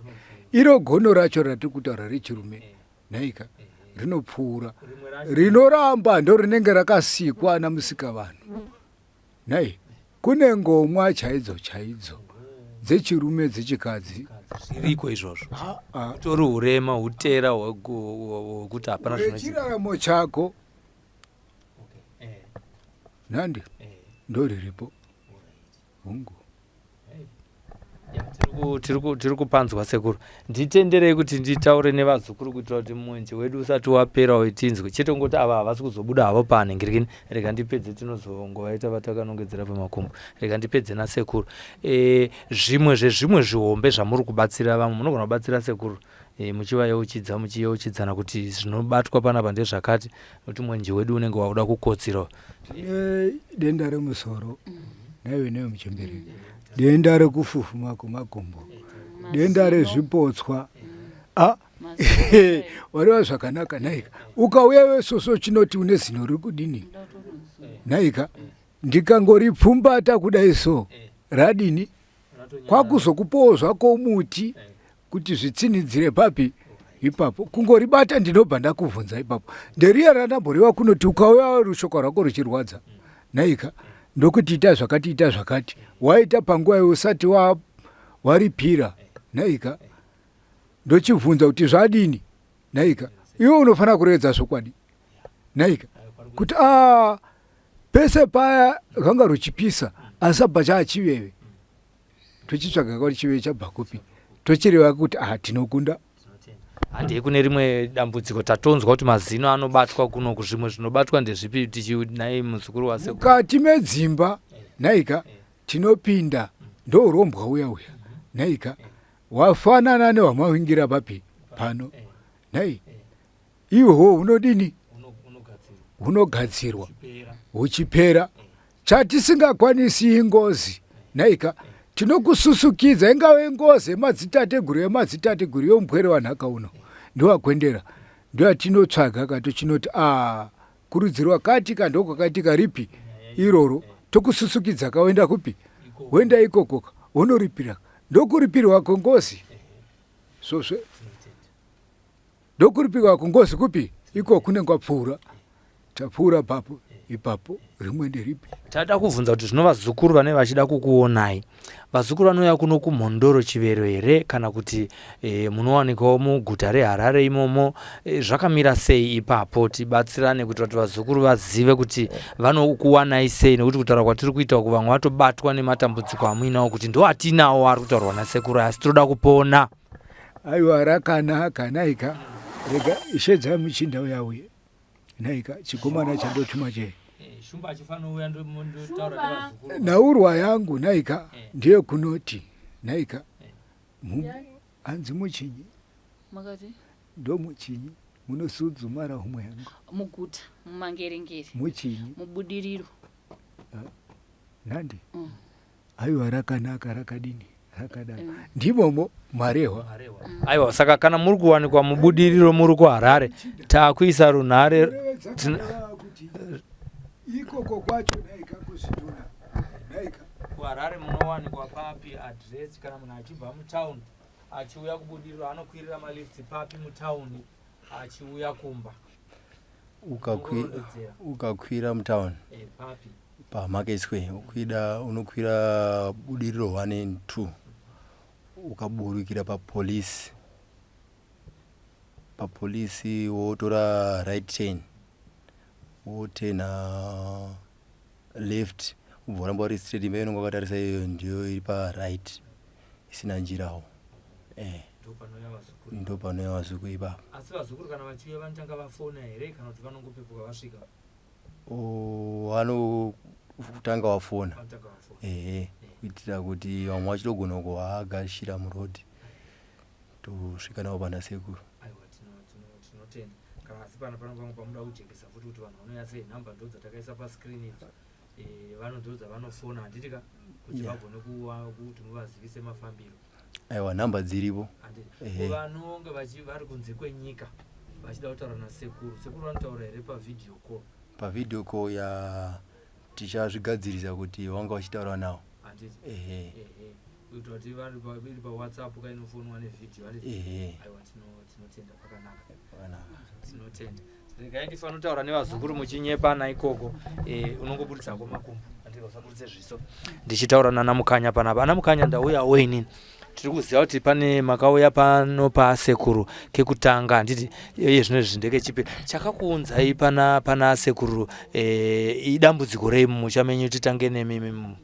iro gono racho ratiri kutaura rechirume nhaika rinopfuura rinoramba ndo rinenge rakasikwa namusika vanhu nhai kune ngomwa chaidzo chaidzo dzechirume dzechikadzi zviriko izvozvo utori urema utera hwekuti hapana zvinochiraramo chako nhandi ndoriripo hungu. Tiri kupanzwa sekuru. Nditenderei kuti nditaure nevazukuru kuitira kuti mwenje wedu usati wapera wetinzwe. Chete kungoti ava havasi kuzobuda havo panhingirikini. Rega ndipedze tinozongovaita vatakanongedzera pamakumbo. Rega ndipedze nasekuru. E, zvimwe zvezvimwe zvihombe zvamuri kubatsira vamwe munogona kubatsira sekuru e, muchivayeuchidza muchiyeuchidzana kuti zvinobatwa panapa ndezvakati nokuti mwenje wedu unenge wakuda kukotsira. Tine denda remusoro naive neyo muchembere denda rekufufuma kwemakumbo denda rezvipotswa a wareva zvakanaka nhaika ukauya wesoso chinoti une zino riri kudini nhaika ndikangoripfumbata kudai so radini kwakuzokupawo zvako muti kuti zvitsinidzire papi ipapo kungoribata ndinobva ndakuvhunza ipapo nderiya randamboriwa kunoti ukauya rushoko rwako ruchirwadza nhaika ndokuti ita zvakati ita zvakati waita panguva iwe usati waripira nhaika ndochibvunza kuti zvadini nhaika iwe unofanira kurevedza zvokwadi nhaika kuti a pese paya rwanga ruchipisa asi abva chaachiveve tochitsvaga kuti chiveve chabva kupi tochireva kuti ah tinokunda. Handei kune rimwe dambudziko tatonzwa kuti mazino anobatwa kuno zvimwe zvinobatwa ndezvipi tichinai muzukuru wasekuru. Mukati medzimba nhaika tinopinda ndourombwa uya uya nhaika wafanana nehwamavingira papi pano nhai ihwo hunodini hunogadzirwa huchipera chatisingakwanisi ingozi nhaika tinokususukidza ingave ngozi yemadzitateguru yemadzitateguru yomupwere wanhaka uno ndowakwendera ndoyatinotsvaga ka tochinoti a kurudzirwa katika ndokwakaitika ripi iroro tokususukidza ka woenda kupi woenda ikokoka wonoripira ndokuripirwa kwengozi svosve Ndokuripika kungozi kupi iko kunenge kwapfuura tapfuura papo ipapo rimwe nderipi. Tada kuvhunza kuti zvino vazukuru vanenge vachida kukuonai vazukuru vanouya kuno kumhondoro chivero here kana kuti e, munowanikawo muguta reharare imomo e, zvakamira sei ipapo tibatsirane kuitira kuti vazukuru vazive kuti vanokuwanai sei nekuti kutaura kwatiri kuita uku vamwe vatobatwa nematambudziko amuinawo kuti ndoatinawo ari kutaurwa nasekuru asi tinoda kupona. Aiwa rakanaka nhaika rega ishedzai muchinda uya auye nhaika chikomana chandotuma chee Shumba achifanouya ndotaura nevazukuru. Nhaurwa yangu nhaika ndiye kunoti nhaika hanzi muchinyi Makati ndomuchinyi munosudzumara homwe yangu muguta mumangerengere muchinyi mubudiriro nhandi Aiwa rakanaka rakadini rakadaro ndimomo marehwa. Aiwa saka kana muri kuwanikwa mubudiriro muri kuHarare takuisa runhare Ikoko kwacho nhaika kuzvituna nhaika. KuHarare munowanikwa papi address kana munhu achibva mutown achiuya kubudiriro anokwirira malifts papi mutown achiuya kumba. Ukakwira mutown papi paMarket Square ukwida unokwira budiriro 1 and 2 ukaburukira papolice papolice wotora right turn wotena left ubva waramba uri straight imba inonga wakatarisa iyoyo ndiyo iri paright isina njirawo eh ndopanouya vazukuru ipapo. Asi vazukuru kana vachiuya vanotanga vafona here kana kuti vanongopepuka vasvika? Vanotanga wafona ehe kuitira kuti vamwe vachitogona kuvagashira muroad tosvika navo pana sekuru. Aiwa tinotenda kana asi pana pano pamwe pamuda kujekesa futi kuti vanhu vanouya sei nhamba ndo dzatakaisa pascreen idzo eh, vano ndo dzavanofona handiti ka kuti vagone kuti muvazivise mafambiro. Aiwa nhamba dziripo. Ehe. Vanonge vari kunze kwenyika vachida kutaura nasekuru, sekuru vanotaura here pavideo call? Pavideo call ya tichazvigadzirisa kuti vanga vachitaura nawo. Handiti? Ehe. Ehe. Kuitira kuti vari iri pawhatsapp ka inofonwa nevideo handiti? Ehe. Aiwa tinotenda pakanaka. Pakanaka. Tinotenda. Regai ndifanotaura nevazukuru muchinyepana ikoko. Eh, unongoburitsako makumbo. Andika usaburitse zviso. Ndichitaura nana Mukanya panapa. Ana Mukanya ndauyawo inini. Tiri kuziva kuti pane makauya pano pasekuru kekutanga handiti iye zvino izvi ndekechipiri. Chakakuunzai pana pana sekuru eh, idambudziko rei mumusha menyu titange nemi imi.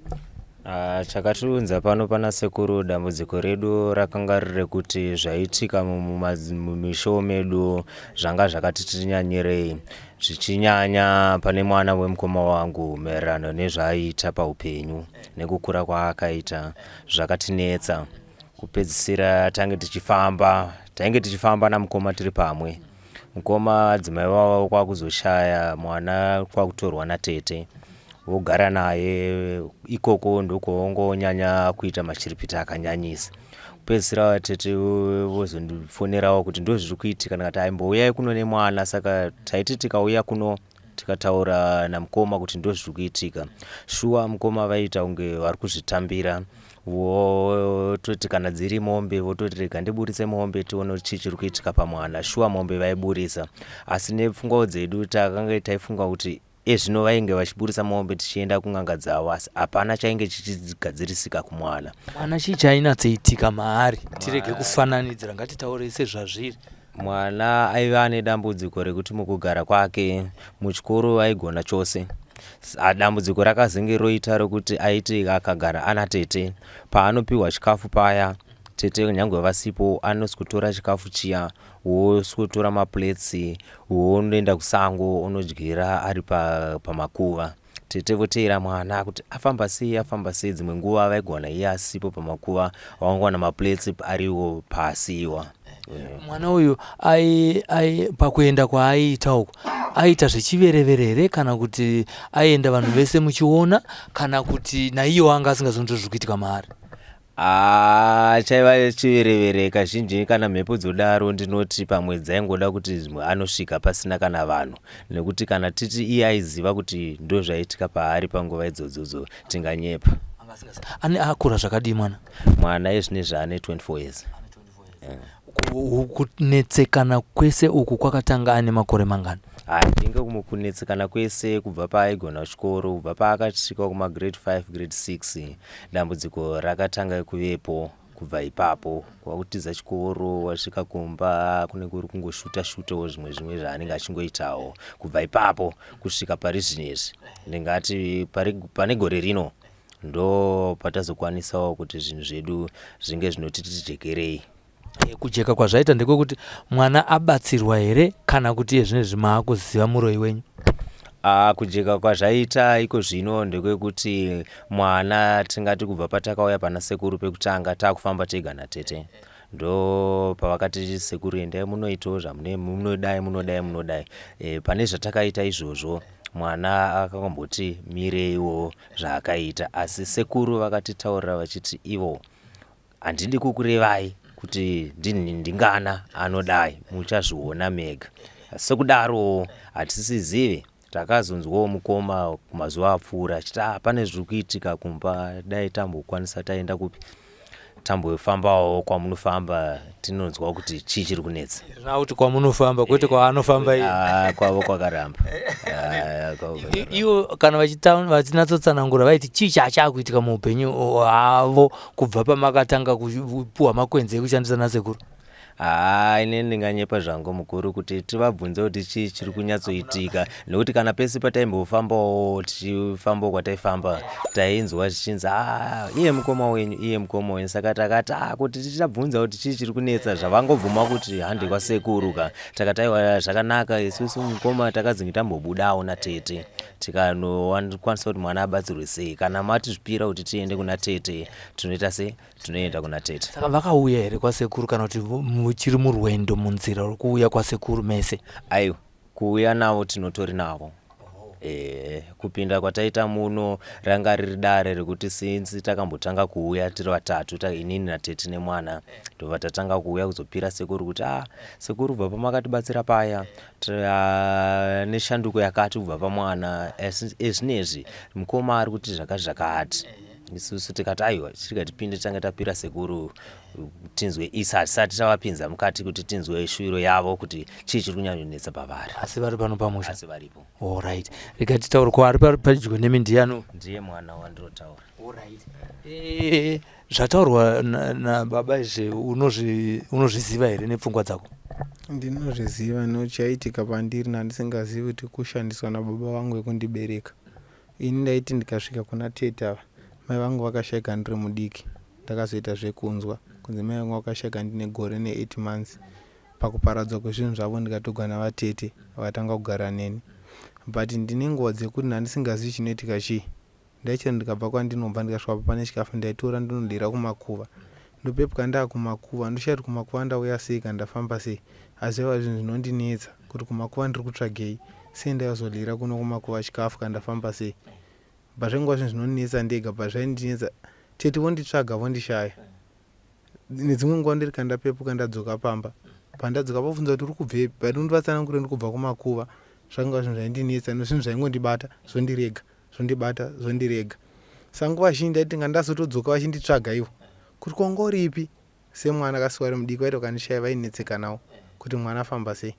Ah, chakatiunza pano pana sekuru dambudziko redu rakanga riri rekuti zvaiitika mumishowo medu zvanga zvakati tinyanyirei zvichinyanya pane mwana wemukoma wangu maererano nezvaaiita paupenyu nekukura kwaakaita zvakatinetsa kupedzisira tange tichifamba tainge tichifamba namukoma tiri pamwe mukoma adzimai vavo kwakuzoshaya mwana kwakutorwa natete vogara naye ikoko ndokwavongonyanya kuita mashiripiti akanyanyisa kupedzisira tete vozondifonerawo kuti ndozviri kuitika ndikati aimbouyai kuno nemwana saka taiti tikauya kuno tikataura namukoma kuti ndozviri kuitika shuwa mukoma vaiita kunge vari kuzvitambira vototi kana dziri mombe vototi rega ndiburitse mombe tione kuti chii chiri kuitika pamwana shuwa mombe vaiburitsa asi nepfungwawo dzedu takange taifunga kuti Ezvino vainge vachiburitsa mombe tichienda kun'anga dzavo asi hapana chainge chichigadzirisika kumwana. Mwana chii chainatsoitika maari? Tirege kufananidzira ngatitaurei sezvazviri. Mwana aiva ane dambudziko rekuti mukugara kwake muchikoro aigona chose. Dambudziko rakazenge roita rokuti aiti akagara ana tete paanopiwa chikafu paya tete nyangwe vasipo anosikutora chikafu chiya woswotora maplates wondoenda kusango onodyira ari pamakuva tete voteera mwana kuti afamba sei afamba sei dzimwe nguva vaigona iye asipo pamakuva vangowana maplates ariwo paasiiwa mwana uyu ai, ai, pakuenda kwaaiita uku aiita zvechiverevere here kana kuti aienda vanhu vese muchiona kana kuti naiyewo anga asingazonzvo zviri kuitika maari Haa chaiva chiverevere kazhinji kana mhepo dzodaro ndinoti pamwe dzaingoda kuti zvimwe anosvika pasina kana vanhu nekuti kana titi iye aiziva kuti ndozvaitika paari panguva idzodzodzo tinganyepa. Ane akura zvakadii mwana? Mwana ezvinezvi ane 24 years. Kunetsekana kwese uku kwakatanga ane makore mangani? Handinge kunetsekana kwese kubva paaigona chikoro kubva paakasvika kumagrade 5 grade 6 Dambudziko rakatanga kuvepo kubva ipapo kwakutiza chikoro wasvika kumba kunenge kuri kungoshuta shutawo zvimwe zvimwe zvaanenge achingoitawo kubva ipapo kusvika pari zvino izvi ndingati pane gore rino ndo patazokwanisawo kuti zvinhu zvedu zvinge zvinoti tijekerei. Eh, kujeka kwazvaita ndekwekuti mwana abatsirwa here kana kuti iye zvino izvi maakuziva muroyi wenyu? Ah, kujeka kwazvaita iko zvino ndekwekuti mwana tingati kubva patakauya pana sekuru pekutanga takufamba tega natete ndo pavakati sekuru endai munoitawo zvamune munodai munodai munodai e, pane zvatakaita izvozvo mwana akamboti mireiwo zvaakaita asi sekuru vakatitaurira vachiti ivo Handidi kukurevai kuti ndini ndingana anodai muchazviona mega. Sekudarowo hatisizive takazonzwawo mukoma kumazuva apfuura achiti ah pane zviri kuitika kumba dai tambokwanisa taenda kupi tambofambawo kwamunofamba tinonzwa kuti chii chiri kunetsa. Rina kuti kwamunofamba kwete kwaanofamba iye. Ah, kwavo kwakaramba. Ah, kwavo kwakaramba. Ivo kana vachinyatsotsanangura vaiti chii chachakuitika muupenyu hwavo kubva pamakatanga kupuwa makwenzi ekushandisa nasekuru? Haa ini ndinganyepa zvangu mukuru kuti tivabvunze kuti chii chiri kunyatsoitika nekuti kana pese pataimbofambawo tichifambawo kwataifamba tainzwa zvichinzi haa iye mukoma wenyu iye mukoma wenyu saka takati ah kuti tichabvunza kuti chii chiri kunetsa zvavangobvuma kuti hande kwasekuru ka takati aiwa zvakanaka isusu mukoma takadzinge tambobudawo natete tikanokwanisa kuti mwana abatsirwe sei kana matizvipira kuti tiende kuna tete tinoita sei tinoenda kuna tete. Saka vakauya here kwasekuru kana kuti muchiri murwendo munzira rwekuuya kwasekuru mese? Aiwa kuuya navo tinotori navo. Ehe kupinda kwataita muno ranga riri dare rekuti since takambotanga kuuya tiri vatatu ta, inini natete nemwana ndobva tatanga kuuya kuzopira sekuru kuti ah sekuru kubva pamakatibatsira paya ah, neshanduko yakati kubva pamwana ezvinezvi mukoma ari kuti zvakati zvakati isusu tikati aiwa chirega tipinde tange tapira sekuru tinzwe isa hatisati tavapinza mukati kuti tinzwe shuwiro yavo kuti chii chiri kunyanyonetsa pavari asi vari pano pamusha asi varipo Alright. Rega titaure ko ari padyo nemi ndiyani? Ndiye mwana wandirotaura. Alright. Eh, zvataurwa nababa izvi unozvi unozviziva here nepfungwa dzako? Ndinozviziva nochaitika pandiri nandisingazivi kuti kushandiswa nababa vangu vekundibereka. Ini ndaiti ndikasvika kuna tete ava mai vangu vakashaika ndiri mudiki ndakazoita zvekunzwa kunzi mai vangu vakashaika ndine gore ne 8 months pakuparadzwa kwezvinhu zvavo ndikatogwa navatete vakatanga kugara neni but ndine nguva dzekuti ndandisingazivi chinoitika chii ndaichero ndikabva kwandinobva ndikasvika pa pane chikafu ndaitora ndinodira kumakuva ndopepuka ndaakumakuva ndoshaya kuti kumakuva ndauya sei kana ndafamba sei asi zvaiva zvinhu zvinondinetsa kuti kumakuva ndiri kutsvagei sei ndaizodyira kuno kumakuva chikafu kana ndafamba sei but zvaingova zvinhu zvinondinetsa ndega but zvaindinetsa tete vonditsvaga vondishaya nedzimwe nguva ndiri kana ndapepuka ndadzoka pamba pandadzoka vobvunza kuti uri kubvepi but undivatsanangure ndiri kubva kumakuva zvakanga zvinhu zvaindinetsa nezvinhu zvaingondibata zvondirega zvondibata zvondirega sa nguva zhinji ndaiti nga ndazotodzoka vachinditsvaga ivo kuti kwanga uripi semwana akasiwa ari mudiki vaiti vakandishaya vainetsekanawo kuti mwana afamba sei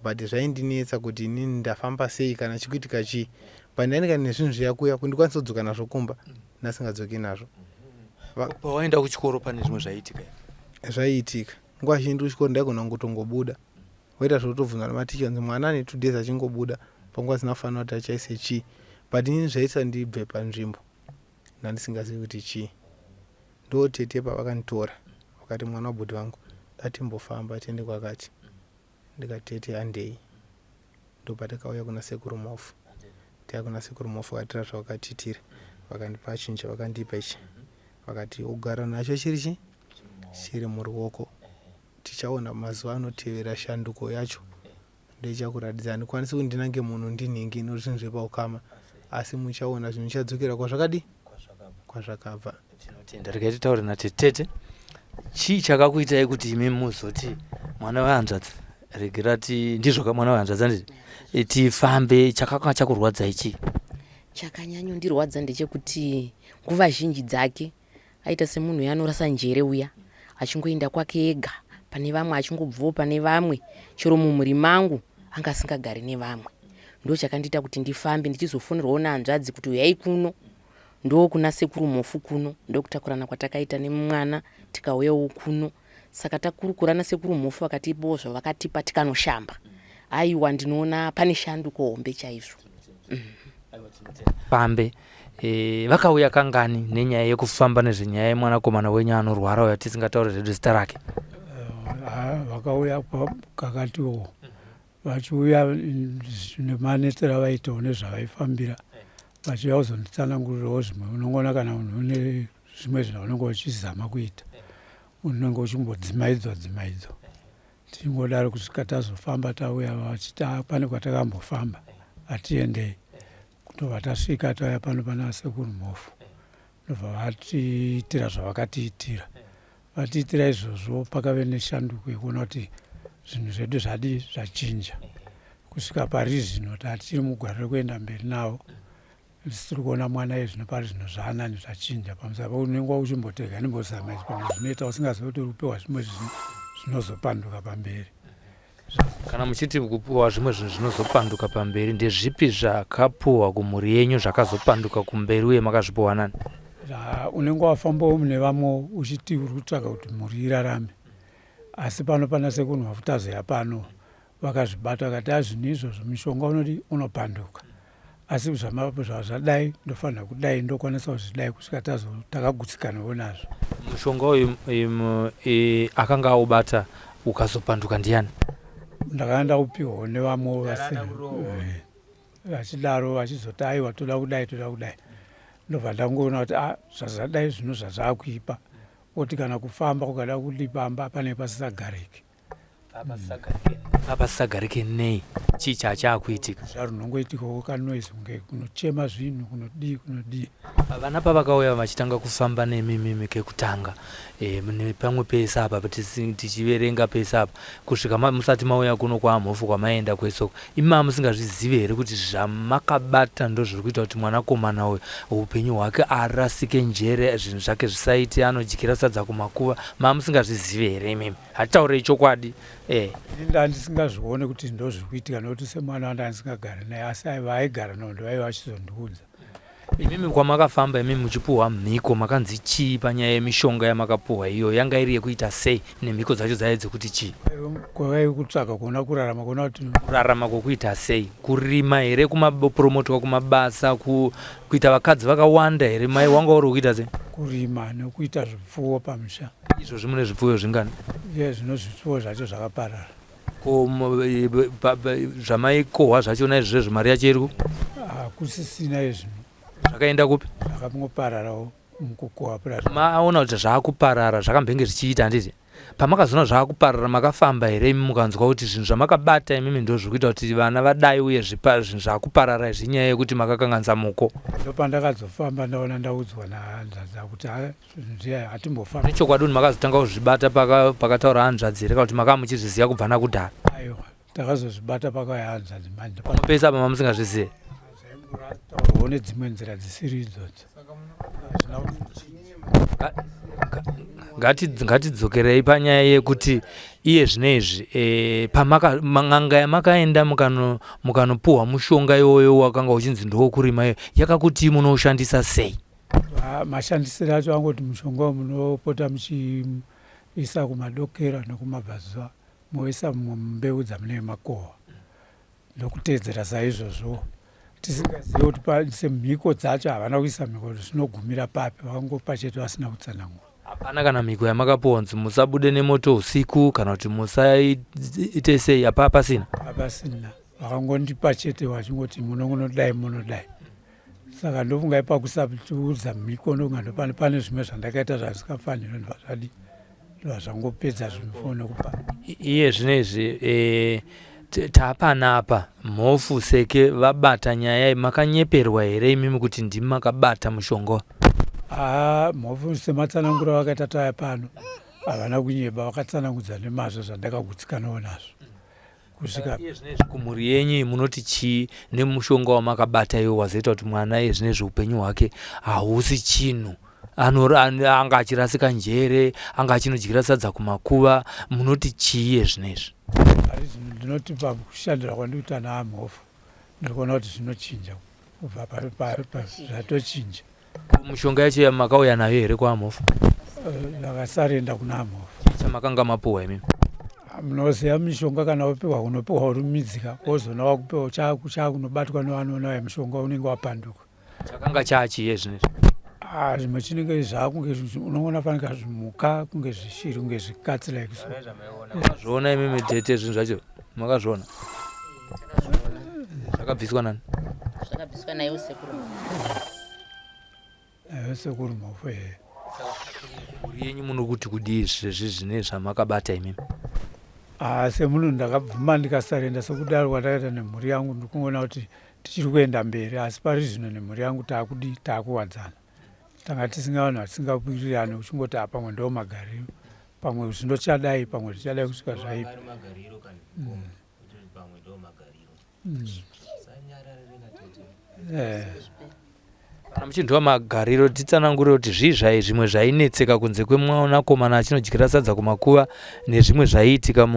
but zvaindinetsa kuti inini ndafamba sei kana chikuitika chii but ndaineka nezvinhu zviya kuya kuti ndikwanise kudzoka nazvo kumba ndasingadzoki nazvo. Pawaenda kuchikoro pane zvimwe zvaiitika here? Zvaiitika. Nguva zhinji ndiri kuchikoro ndaigona kungotongobuda woita zvekutobvunzwa nematicha kunzi mwana ane two days achingobuda panguva dzisina kufanira kuti achaise chii but inini zvaiita ndibve panzvimbo ndandisingazivi kuti chii. Ndo tete pavakanditora vakati mwana wabhudhi vangu datimbofamba tiende kwakati. Ndikati tete handei. Ndopatakauya kuna sekuru Mhofu. Tauya kuna sekuru Mhofu vakatira zvavakatiitira. Vakandipa chinhu chavakandipa ichi. Vakati ogara nacho chiri chi chiri muruoko. Tichaona mazuva anotevera shanduko yacho ndoichakuratidza. Handikwanisi kuti ndinange munhu ndinhingi nokuti zvinhu zvepaukama asi muchaona zvinhu zvichadzokera kwazvakadii kwazvakabva. Tinotenda. Regai titaure natete. Tete, chii chakakuitai kuti imi muzoti mwana wehanzvadzi regera ti ndizvo ka mwana wehanzvadzi handiti e, tifambe chakanga chakurwadzai chii? Chakanyanyondirwadza ndechekuti nguva zhinji dzake aita semunhu uya anorasa njere uya achingoenda kwake ega pane vamwe achingobvawo pane vamwe chero mumhuri mangu anga asingagari nevamwe ndochakandiita kuti ndifambe ndichizofonerwawo nehanzvadzi kuti uyai kuno Ndokuna sekuru Mhofu kuno ndokutakurana kwatakaita nemwana tikauyawo kuno saka takurukura nasekuru Mhofu vakatipawo zvavakatipa tikanoshamba. Aiwa ndinoona pane shanduko hombe chaizvo. Pambe e, vakauya kangani nenyaya yekufamba nezvenyaya yemwanakomana wenyu anorwara uya tisingataure zvedu zita rake? Eh, vakauya kakatiwo vachiuya nemanetsero avaitawo nezvavaifambira vachiuya kuzonditsanangurirawo zvimwe unongoona kana munhu une zvimwe zvinhu unenge uchizama kuita unenge uchimbodzimaidzwa dzimaidzwa tichingodaro kusvika tazofamba tauya vachiti ah, pane kwatakambofamba atiendei kutobva tasvika tauya pano pana sekuru mhofu ndobva vatiitira zvavakatiitira Vatiitira izvozvo pakave neshanduko yekuona kuti zvinhu zvedu zvadii zvachinja. Kusvika pari zvino tatichiri mugwara rekuenda mberi navo. Isu tiri kuona mwana iye zvino pari zvino zvaanani zvachinja pamusana pekuti unenge uchimboti rega ndimbozama izvi pamwe zvinoita usingazivi kuti uri kupiwa zvimwe zvinhu zvinozopanduka pamberi. Kana muchiti kupiwa zvimwe zvinhu zvinozopanduka pamberi, ndezvipi zvakapuwa kumhuri yenyu zvakazopanduka kumberi uye makazvipuwa nani? Unenge wafambawo mune vamwe uchiti uri kutsvaga kuti mhuri irarame, Asi pano pana sekuru Mafutazeya pano vakazvibata vakati azvinhu izvozvo mishonga unodi unopanduka asi zvazvadai ndofanira kudai ndokwanisa kuzvidai kusvika tazo takagutsikanawo nazvo. Mushonga uyu e, akanga aubata ukazopanduka ndiyani? Ndakanga ndaupiwawo nevamwewo vasina eh, vachidaro vachizoti aiwa toda kudai toda kudai ndobva ndangoona kuti ah, zvazvadai zvino zvazvakuipa oti kana kufamba kukada kudipamba panenge pasisagariki Apasisagarike nei? Chii chaakuitika? Zvarunongoitikawo kanoise kunge kunochema zvinhu kunodii kunodii. Vana pavakauya vachitanga kufamba nemimimi kekutanga e, pamwe pese apa tichiverenga pese apa kusvika musati mauya kuno kwaMhofu kwamaenda kwese uko imi mava musingazvizive here kuti zvamakabata ndozviri kuita kuti mwanakomana uyu upenyu hwake arasike njere zvinhu zvake zvisaite anodyira sadza kumakuva mava musingazvizive here imimi? Hatitaurei chokwadi eh. Ini ndandisingazvione kuti ndozviri kuitika nokuti semwana wandandisingagari naye asi vaaigara navo ndovaiva vachizondiudza. Imimi kwamakafamba imimi muchipuhwa mhiko makanzi chii panyaya yemishonga yamakapuhwa iyoyo yanga iri yekuita sei nemhiko dzacho dzaive dzekuti chii? Kwaive kutsvaga kuona kurarama kuona kuti kurarama kwokuita sei kurima here kumapromotwa kumabasa ku, kuita vakadzi vakawanda here mai wanga uri kuita sei? Kurima nekuita zvipfuwo pamusha. Izvozvi mune zvipfuyo zvingani? Iye zvino zvipfuwo zvacho zvakaparara. Ko zvamaikohwa zvachona izvozvo mari yacho iri kupi? Hakusisina izvino. Zvakaenda kupi? Zvakangopararawo mukukohwa pura. Maona kuti zvakuparara zvakambenge zvichiita handiti? Pamakazoona zvaakuparara makafamba here imi mukanzwa kuti zvinhu zvamakabata imimi ndozviri kuita kuti vana vadai uye zvinhu zvaakuparara izvi inyaya yekuti makakanganisa muko? Ndopandakazofamba ndaona ndaudzwa nahanzvadzi kuti zvinhu zviya hatimbofamba. Nechokwadi kuti makazotanga kuzvibata pakataura hanzvadzi here kana kuti makanga muchizviziva kubva nakudhara? Aiwa takazozvibata pakauya hanzvadzi manje. Pamwe pese apa mamusingazvizive? Zvaimbotaurwawo nedzimwe nzira dzisiri idzodzo. Ngatidzokerei panyaya yekuti iye zvino izvi e, pamaka n'anga yamakaenda mukanopuhwa mushonga iwoyo wakanga uchinzi ndowokurima iyo yakakutii munoushandisa sei? Mashandisiro acho angoti mushonga munopota muchiisa kumadokera nekumabvazuva moisa mbeu dzamunenge makohwa ndokuteedzera saizvozvo tisingazive kuti semhiko dzacho havana kuisa mhiko kuti zvinogumira papi vakangopa chete vasina kutsanangura. Hapana kana mhiko yamakapiwa kunzi musabude nemoto usiku kana kuti musaite sei apa pasina? Hapasina vakangondipa chete vachingoti munongonodai munodai saka ndofunga ipakusatiudza mhiko ndokunga ndopane pane zvimwe zvandakaita zvazvikafanira ndobva zvadi ndobva zvangopedza zvinhu nekupa iye zvino izvi e, tapanapa mhofu seke vabata nyaya makanyeperwa here imimi kuti ndimi makabata mushonga haa mhofu sematsanangura vakaita taya pano havana kunyeba vakatsanangudza nemazvo zvandakagutsikanawo nazvo kusvika iye zvinezvi kumhuri yenyu munoti chii nemushonga wamakabata iwo wazoita kuti mwana iye zvinezvi upenyu hwake hausi chinhu anga achirasika njere anga achinodyira sadza kumakuva munoti chii iye zvinezvi pari zvino ndinoti pakushandira kwandikuita naamhofu ndiri kuona kuti zvinochinja kubva zvatochinja mushonga yacho yamakauya nayo here kwaamhofu eh, ndakasarenda kuna amhofu chamakanga mapuhwa imimi munoziva mishonga kana wapiwa unopiwa uri midzika wozona wakupiwa chakunobatwa nevanoona uya mushonga unenge wapanduka chakanga chaachiye zvinezvi ah, zvimwe chinenge zvakunge unoona fanika zvimuka kunge zvishiri kunge zvikatsi like so makazviona imimi tete zvinhu zvacho makazviona zvakabviswa nani zvakabviswa naiwo sekuru Ehe sekuru mhofu ehe. Mhuri yenyu munokuti kudii zvezvi zvine zvamakabata imimi? Ah, semunhu ndakabvuma ndikasarenda sekudaro kwatakaita nemhuri yangu ndikungoona kuti tichiri kuenda mberi asi pari zvino nemhuri yangu taakudii taakuwadzana tanga tisinga vanhu vatisingakwirirane uchingoti ah, pamwe ndo magariro pamwe zvindochadai pamwe zvichadai kusvika zvaipa mm. Eh. Kana muchinzwa magariro titsanangure kuti zvii zvai zvimwe zvainetseka kunze kwemwanakomana achinodyira sadza kumakuva nezvimwe zvaiitika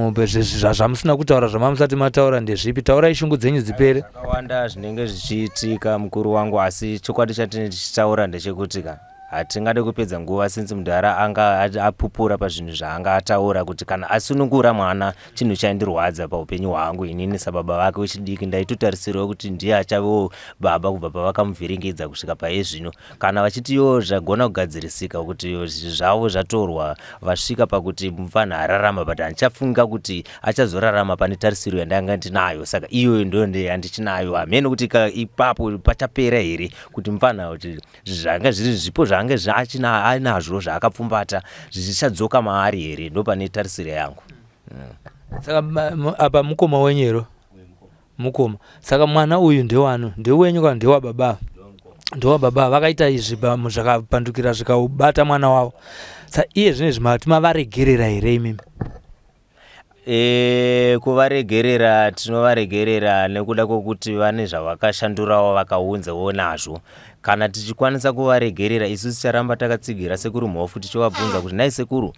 zvamusina kutaura zvamamusati mataura ndezvipi taurai shungu dzenyu dzipere zvakawanda zvinenge zvichiitika mukuru wangu asi chokwadi chatinenge tichitaura ndechekuti ka Hatingade kupedza nguva since mudhara anga apupura pazvinhu zvaanga ataura kuti kana asunungura mwana chinhu chaindirwadza paupenyu hwangu inini sababa vake wechidiki ndaitotarisirawo kuti ndiye achavewo baba kubva pavakamuvhiringidza kusvika paye zvino kana vachiti yoo zvagona kugadzirisika kuti zvavo zvatorwa vasvika pakuti mupfanha ararama but handichafunga kuti achazorarama pane tarisiro yandanga ndinayo saka iyoyo ndo yandichinayo hameno kuti ipapo pachapera here kuti mupfanha kuti zvanga zviri zvipo zvaange zvaachina ainazvo zvaakapfumbata zvichadzoka maari here ndopane tarisiro yangu mm. Saka apa mukoma wenyu here? Mukoma. Saka mwana uyu ndewanu, ndewenyu kana ndewababa? Ndewababa. Vakaita izvi zvakapandukira zvikabata mwana wavo. Sa iye zvino izvi mati mavaregerera here imimi? E, kuvaregerera tinovaregerera nekuda kwokuti vane zvavakashandurawo vakaunzawo nazvo. Kana tichikwanisa kuvaregerera isu ticharamba takatsigira sekuru Mhofu tichivabvunza kuti nhai sekuru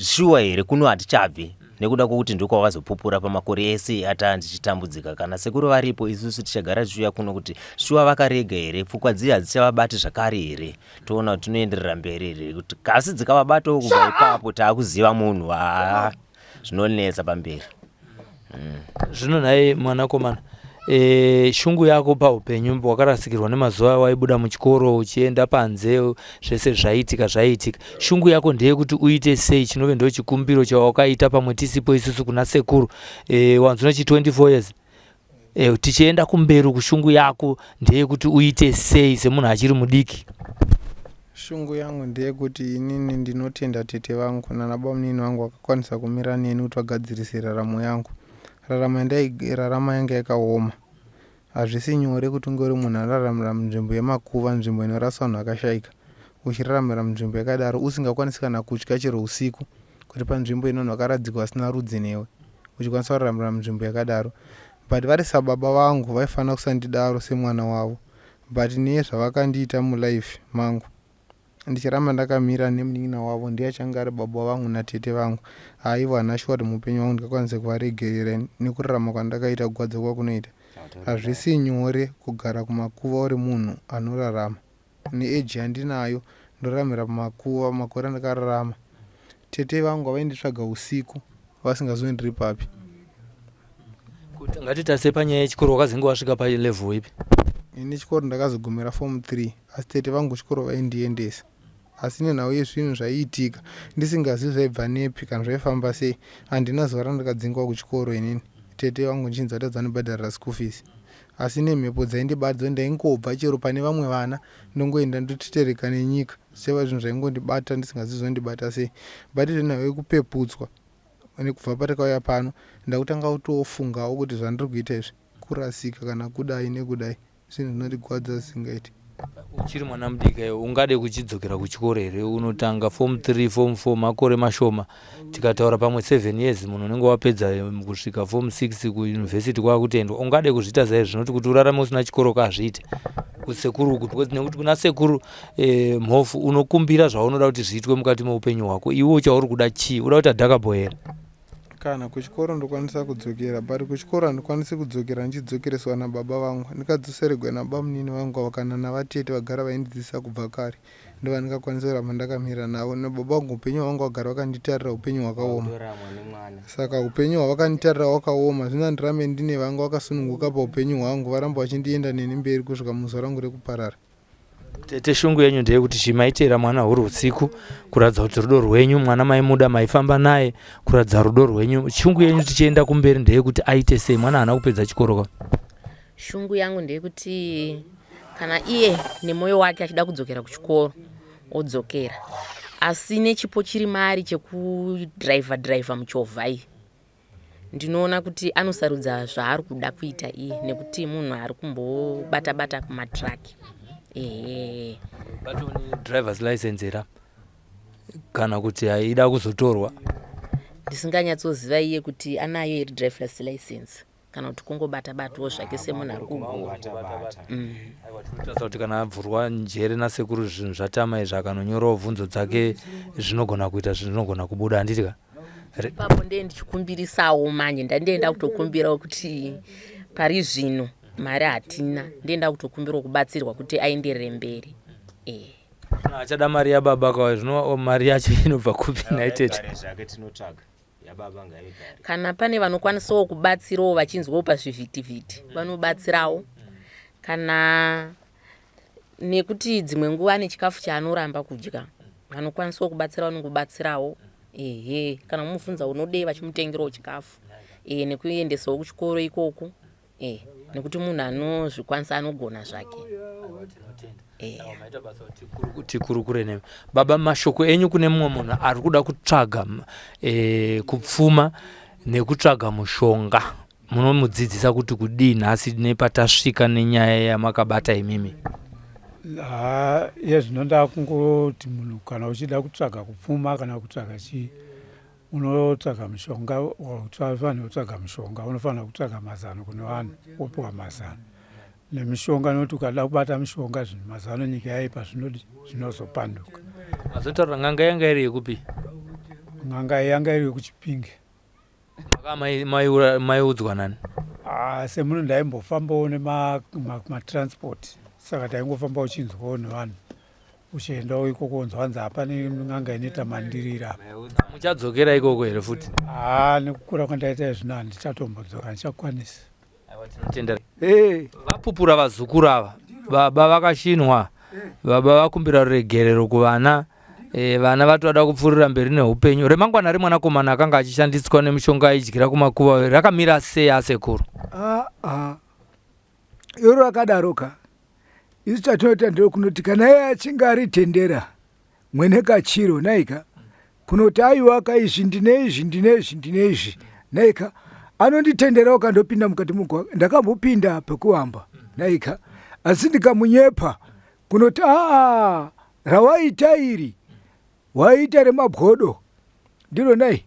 shuwa here kuno hatichabvi nekuda kwokuti ndokwavazopupura pamakore ese ataa ndichitambudzika. Kana sekuru varipo isusu tichagara tichiuya kuno kuti shuwa vakarega here pfukwa dziye hadzichavabati zvakare here toona kuti tinoenderera mberi here kuti kasi dzikavabatawo kubva ipapo taakuziva munhu haa zvinonetsa pamberi. Zvino nhai mwanakomana, e, shungu yako paupenyu wakarasikirwa nemazuva awaibuda muchikoro uchienda panze zvese zvaiitika zvaiitika shungu yako ndeyekuti uite sei chinove ndo chikumbiro chawakaita pamwe tisipo isusu kuna sekuru e, wanzwa chi 24 years e, tichienda kumberi kushungu yako ndeyekuti uite sei semunhu achiri mudiki Shungu yangu ndeyekuti inini ndinotenda tete vangu nana bamunini vangu vakakwanisa kumira neni kuti vagadzirise raramo yangu. Raramo yandairarama yanga yakaoma. Hazvisi nyore kuti unge uri munhu anoraramira munzvimbo yemakuva, nzvimbo inoraswa vanhu vakashaika, uchiraramira munzvimbo yakadaro usingakwanisi kana kutya chero usiku kuti panzvimbo ine vanhu vakaradzikwa vasina rudzi newe uchikwanisa kuraramira munzvimbo yakadaro. But vari sababa vangu vaifanira kusandidaro semwana wavo but nezvavakandiita mulife mangu ndicharamba ndakamira nemunin'ina wavo ndiye achange ari baba vangu natete vangu haa ivo handina shuwa kuti muupenyu hwangu ndingakwanise kuvaregerera nekurarama kwandakaita kugwadza kwakunoita hazvisi nyore kugara kumakuva uri munhu anorarama neage yandinayo ndoraramira pamakuva makore andakararama tete vangu havainditsvaga usiku vasingazive ndiri papi. Ngatitarise panyaya yechikoro wakazenge wasvika palevel ipi? Ini chikoro ndakazogumira form 3 asi tete vangu chikoro vaindiendesa asi nenhau yezvinhu zvaiitika ndisingazivi zvaibva nepi kana zvaifamba sei handina zuva randakadzingwa kuchikoro inini tete vangu ndichinzi vatadza kundibhadharira school fees asi nemhepo dzaindibata dzo ndaingobva chero pane vamwe vana ndongoenda ndotetereka nenyika zvichava zvinhu zvaingondibata ndisingazivi zvondibata sei but zvenhau yekupeputswa nekubva patakauya pano ndakutanga kutofungawo kuti zvandiri kuita izvi kurasika kana kudai nekudai zvinhu zvinondigwadza zvisingaiti. Uchiri mwana mudiki iwe ungade kuchidzokera kuchikoro here unotanga form 3 form 4 makore mashoma tikataura pamwe 7 years munhu unenge wapedza kusvika form 6 kuuniversity kwakutoendwa ungade kuzviita zai zvinoti kuti urarame usina chikoro kazviite kusekuru uku because nekuti kuna sekuru e, mhofu unokumbira zvaunoda kuti zviitwe mukati meupenyu hwako iwe chauri kuda chii uda kuita dhakabho here Kana kuchikoro ndokwanisa kudzokera but kuchikoro handikwanisi kudzokera ndichidzokereswa nababa vangu. Ndikadzoseregwa nabamunini vangu ava kana navatete vagara vaindidzidzisa kubva kare ndovandingakwanisa kuramba ndakamira navo. Nababa vangu upenyu hwavanga vagara vakanditarira upenyu hwakaoma. Saka upenyu hwavakanditarira hwakaoma zvino handirambe ndine vanga vakasununguka paupenyu hwangu varamba vachindienda neni mberi kusvika muzuva rangu rekuparara. Tete shungu yenyu ndeyekuti chii maiteera mwana huri usiku kuratidza kuti rudo rwenyu mwana maimuda maifamba naye kuratidza rudo rwenyu shungu yenyu tichienda kumberi ndeyekuti aite sei mwana haana kupedza chikoro ka Shungu yangu ndeyekuti kana iye nemwoyo wake achida kudzokera kuchikoro odzokera asi nechipo chiri maari chekudhiraivha dhiraivha muchovha iyi Ndinoona kuti anosarudza zvaari kuda kuita iye nekuti munhu ari kumbobata bata kumatruck. Ehe. But une driver's license here kana kuti aida kuzotorwa? Ndisinganyatsoziva iye kuti anayo here driver's license kana kuti kungobata batawo zvake semunhu ari kugura. Aiwa tinotarisa kuti kana abvurwa njere nasekuru zvinhu zvatama izvi akanonyorawo bvunzo dzake zvinogona kuita zvinogona kubuda handiti ka? Ipapo ndee ndichikumbirisawo manje ndandee ndakutokumbirawo kuti pari zvino mari hatina ndee ndakutokumbirawo kubatsirwa kuti aenderere mberi eh. Achada mari yababa kwayo zvino mari yacho inobva kupi nhai tete? Zvake tinotsvaga yababa ngaigare. Kana pane vanokwanisawo kubatsirawo vachinzwawo pazvivhitivhiti vanobatsirawo kana nekuti dzimwe nguva ane chikafu chaanoramba kudya vanokwanisawo kubatsira vanongobatsirawo ehe kana kumubvunza unodei vachimutengerawo chikafu e, nekuendesawo kuchikoro ikoko e, nekuti munhu anozvikwanisa anogona zvake e. Tikurukure nemi baba, mashoko enyu kune mumwe munhu ari kuda kutsvaga e, kupfuma nekutsvaga mushonga munomudzidzisa kuti kudii nhasi nepatasvika nenyaya yamakabata imimi? Haa, iye zvino ndakungoti munhu kana uchida kutsvaga kupfuma kana kutsvaga chii unotsvaga mushonga, ufanira kutsvaga mushonga, unofanira kutsvaga mazano kune vanhu wopiwa mazano nemishonga nekuti ukada kubata mishonga zvinhu mazano nyika yaipa zvinodi zvinozopanduka. Mazotaura n'anga yanga iri yekupi? N'anga yanga iri yekuChipinge. Maka maiudzwa nani? Ah, semunhu ndaimbofambawo nematransport ma, ma saka taingofamba uchinzwawo nevanhu uchiendawo ikoko unzwa hanzi hapane n'anga inoita mandirira apa. Muchadzokera ikoko here futi? Haa, nekukura kwandaita izvino handichatombodzoka, handichakwanisi. Aiwa, tinotenda. Hey. Vapupura vazukuru ava, baba vakashinhwa, baba vakumbira ruregerero kuvana. E, vana vatoda kupfuurira mberi neupenyu. Remangwana remwanakomana akanga achishandiswa nemishonga aidyira kumakuva rakamira sei asekuru? Ah, ah. Iro rakadaro ka. Isu chatinoita ndekunoti kana iye achinge aritendera mwene kachiro naika kunoti aiwa ka izvi ndine izvi ndine izvi ndine izvi naika anonditenderawo kandopinda mukati mugwa ndakambopinda pekuvamba naika asi ndikamunyepa kunoti aa rawaita iri waita remabwodo ndiro nai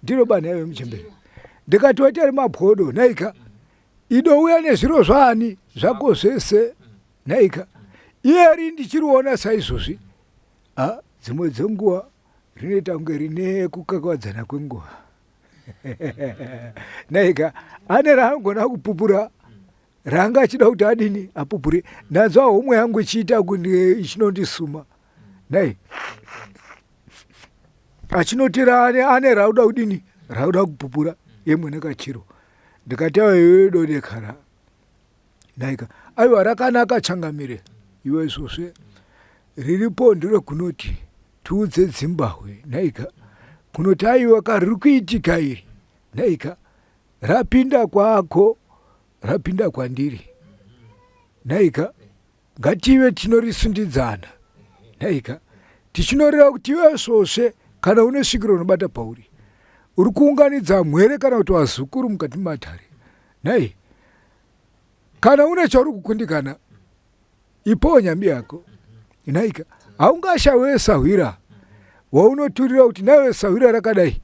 ndiro banhai vemuchembere ndikati waita remabwodo naika idouya nezviro zvaani zvako zvese nhaika iyeri ndichiriona saizvozvi ah, dzimwe dzenguva rinoita kunge rine kukakavadzana kwenguva nhaika ane raanogona kupupura raanga achida kuti adini apupure ndanzwa homwe yangu ichiita ichinondisuma nhai achinoti raane ane rauda kudini rauda kupupura yemwene kachiro ndikati aiwa iwe dodekara nhaika aiwa rakanaka changamire iwe svosve riripo ndiro kunoti tiudze dzimbahwe nhaika kunoti aiwa ka riri kuitika iri nhaika rapinda kwako rapinda kwandiri nhaika Ngative tinorisundidzana nhaika tichinoreva kuti iwe svosve kana une svikiro unobata pauri uri kuunganidza mhwere kana kuti vazukuru mukati mematare nhai kana une chauri kukundikana ipowo nyambi yako nhaika haungashawe sahwira waunoturira kuti naiwe sahwira rakadai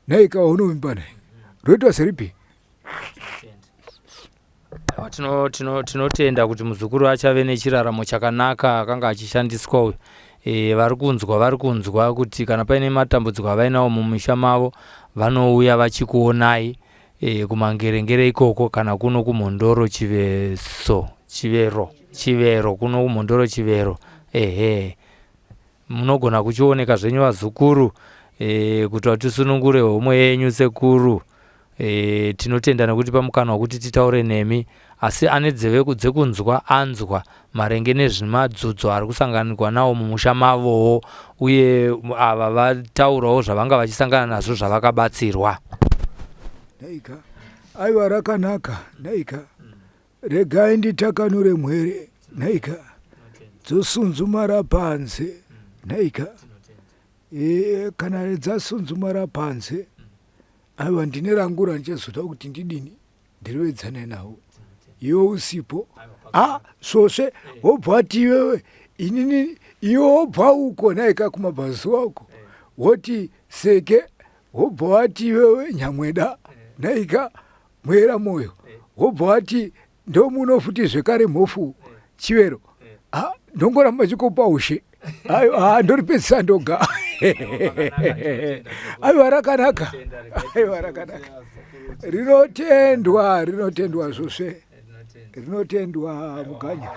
nhaika waunovimba naye roitwa seripi Tinotenda tino, tino kuti muzukuru achave nechiraramo chakanaka akanga achishandiswa uyu. E, vari kunzwa vari kunzwa kuti kana paine matambudziko avainawo mumisha mavo vanouya vachikuonai e, kumangerengere ikoko kana kuno kumhondoro chiveso chivero chivero kuno kumhondoro chivero ehe Munogona kuchioneka zvenyu vazukuru e, kuti vatisunungure homwe yenyu sekuru. E, tinotenda nekutipa mukana wekuti titaure nemi asi ane dzeve dzekunzwa anzwa maringe nezvemadzudzo ari kusanganikwa nawo mumusha mavowo uye ava vataurawo zvavanga vachisangana nazvo zvavakabatsirwa. Nhaika, aiwa rakanaka nhaika. Regai nditakanure mhwere nhaika dzosunzumara panze nhaika e, kana dzasunzumara panze aiwa ndine rangu randichazoda kuti ndidini ndirovedzane nawo iwe usipo a svosve wobva wati iwewe inini iwe wobva uko nhaika kumabvazuva uko woti seke wobva wati iwewe nyamweda nhaika Muera moyo wobva wati ndomuno futi zvekare mhofu chivero ah, ndongoramba chikopa ushe ayo ah, ndoripedzisa ndoga aiwa rakanaka aiwa rakanaka rinotendwa rinotendwa zvose rinotendwa muganya.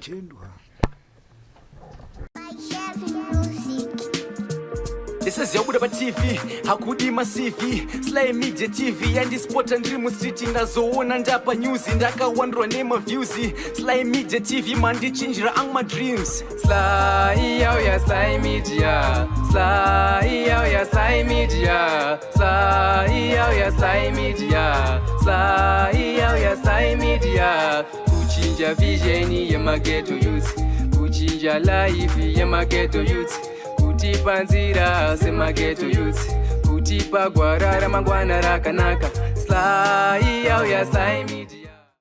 Zvinotendwa. Ndisiziva kubuda paTV hakudi maCV. Sly Media TV yandispota ndiri mustreet, ndazoona ndapa news, ndakawandurwa nemaviews. Sly Media TV mandichinjira angu madreams. Sly yauya, Sly Media. Sly yauya, Sly Media. Sly yauya, Sly Media. Sly yauya, Sly Media. Kuchinja vision yemaghetto youth, kuchinja life yemaghetto youth, kutipa nzira semaghetto youth, kutipa gwara ramangwana rakanaka. Sly yauya, Sly Media.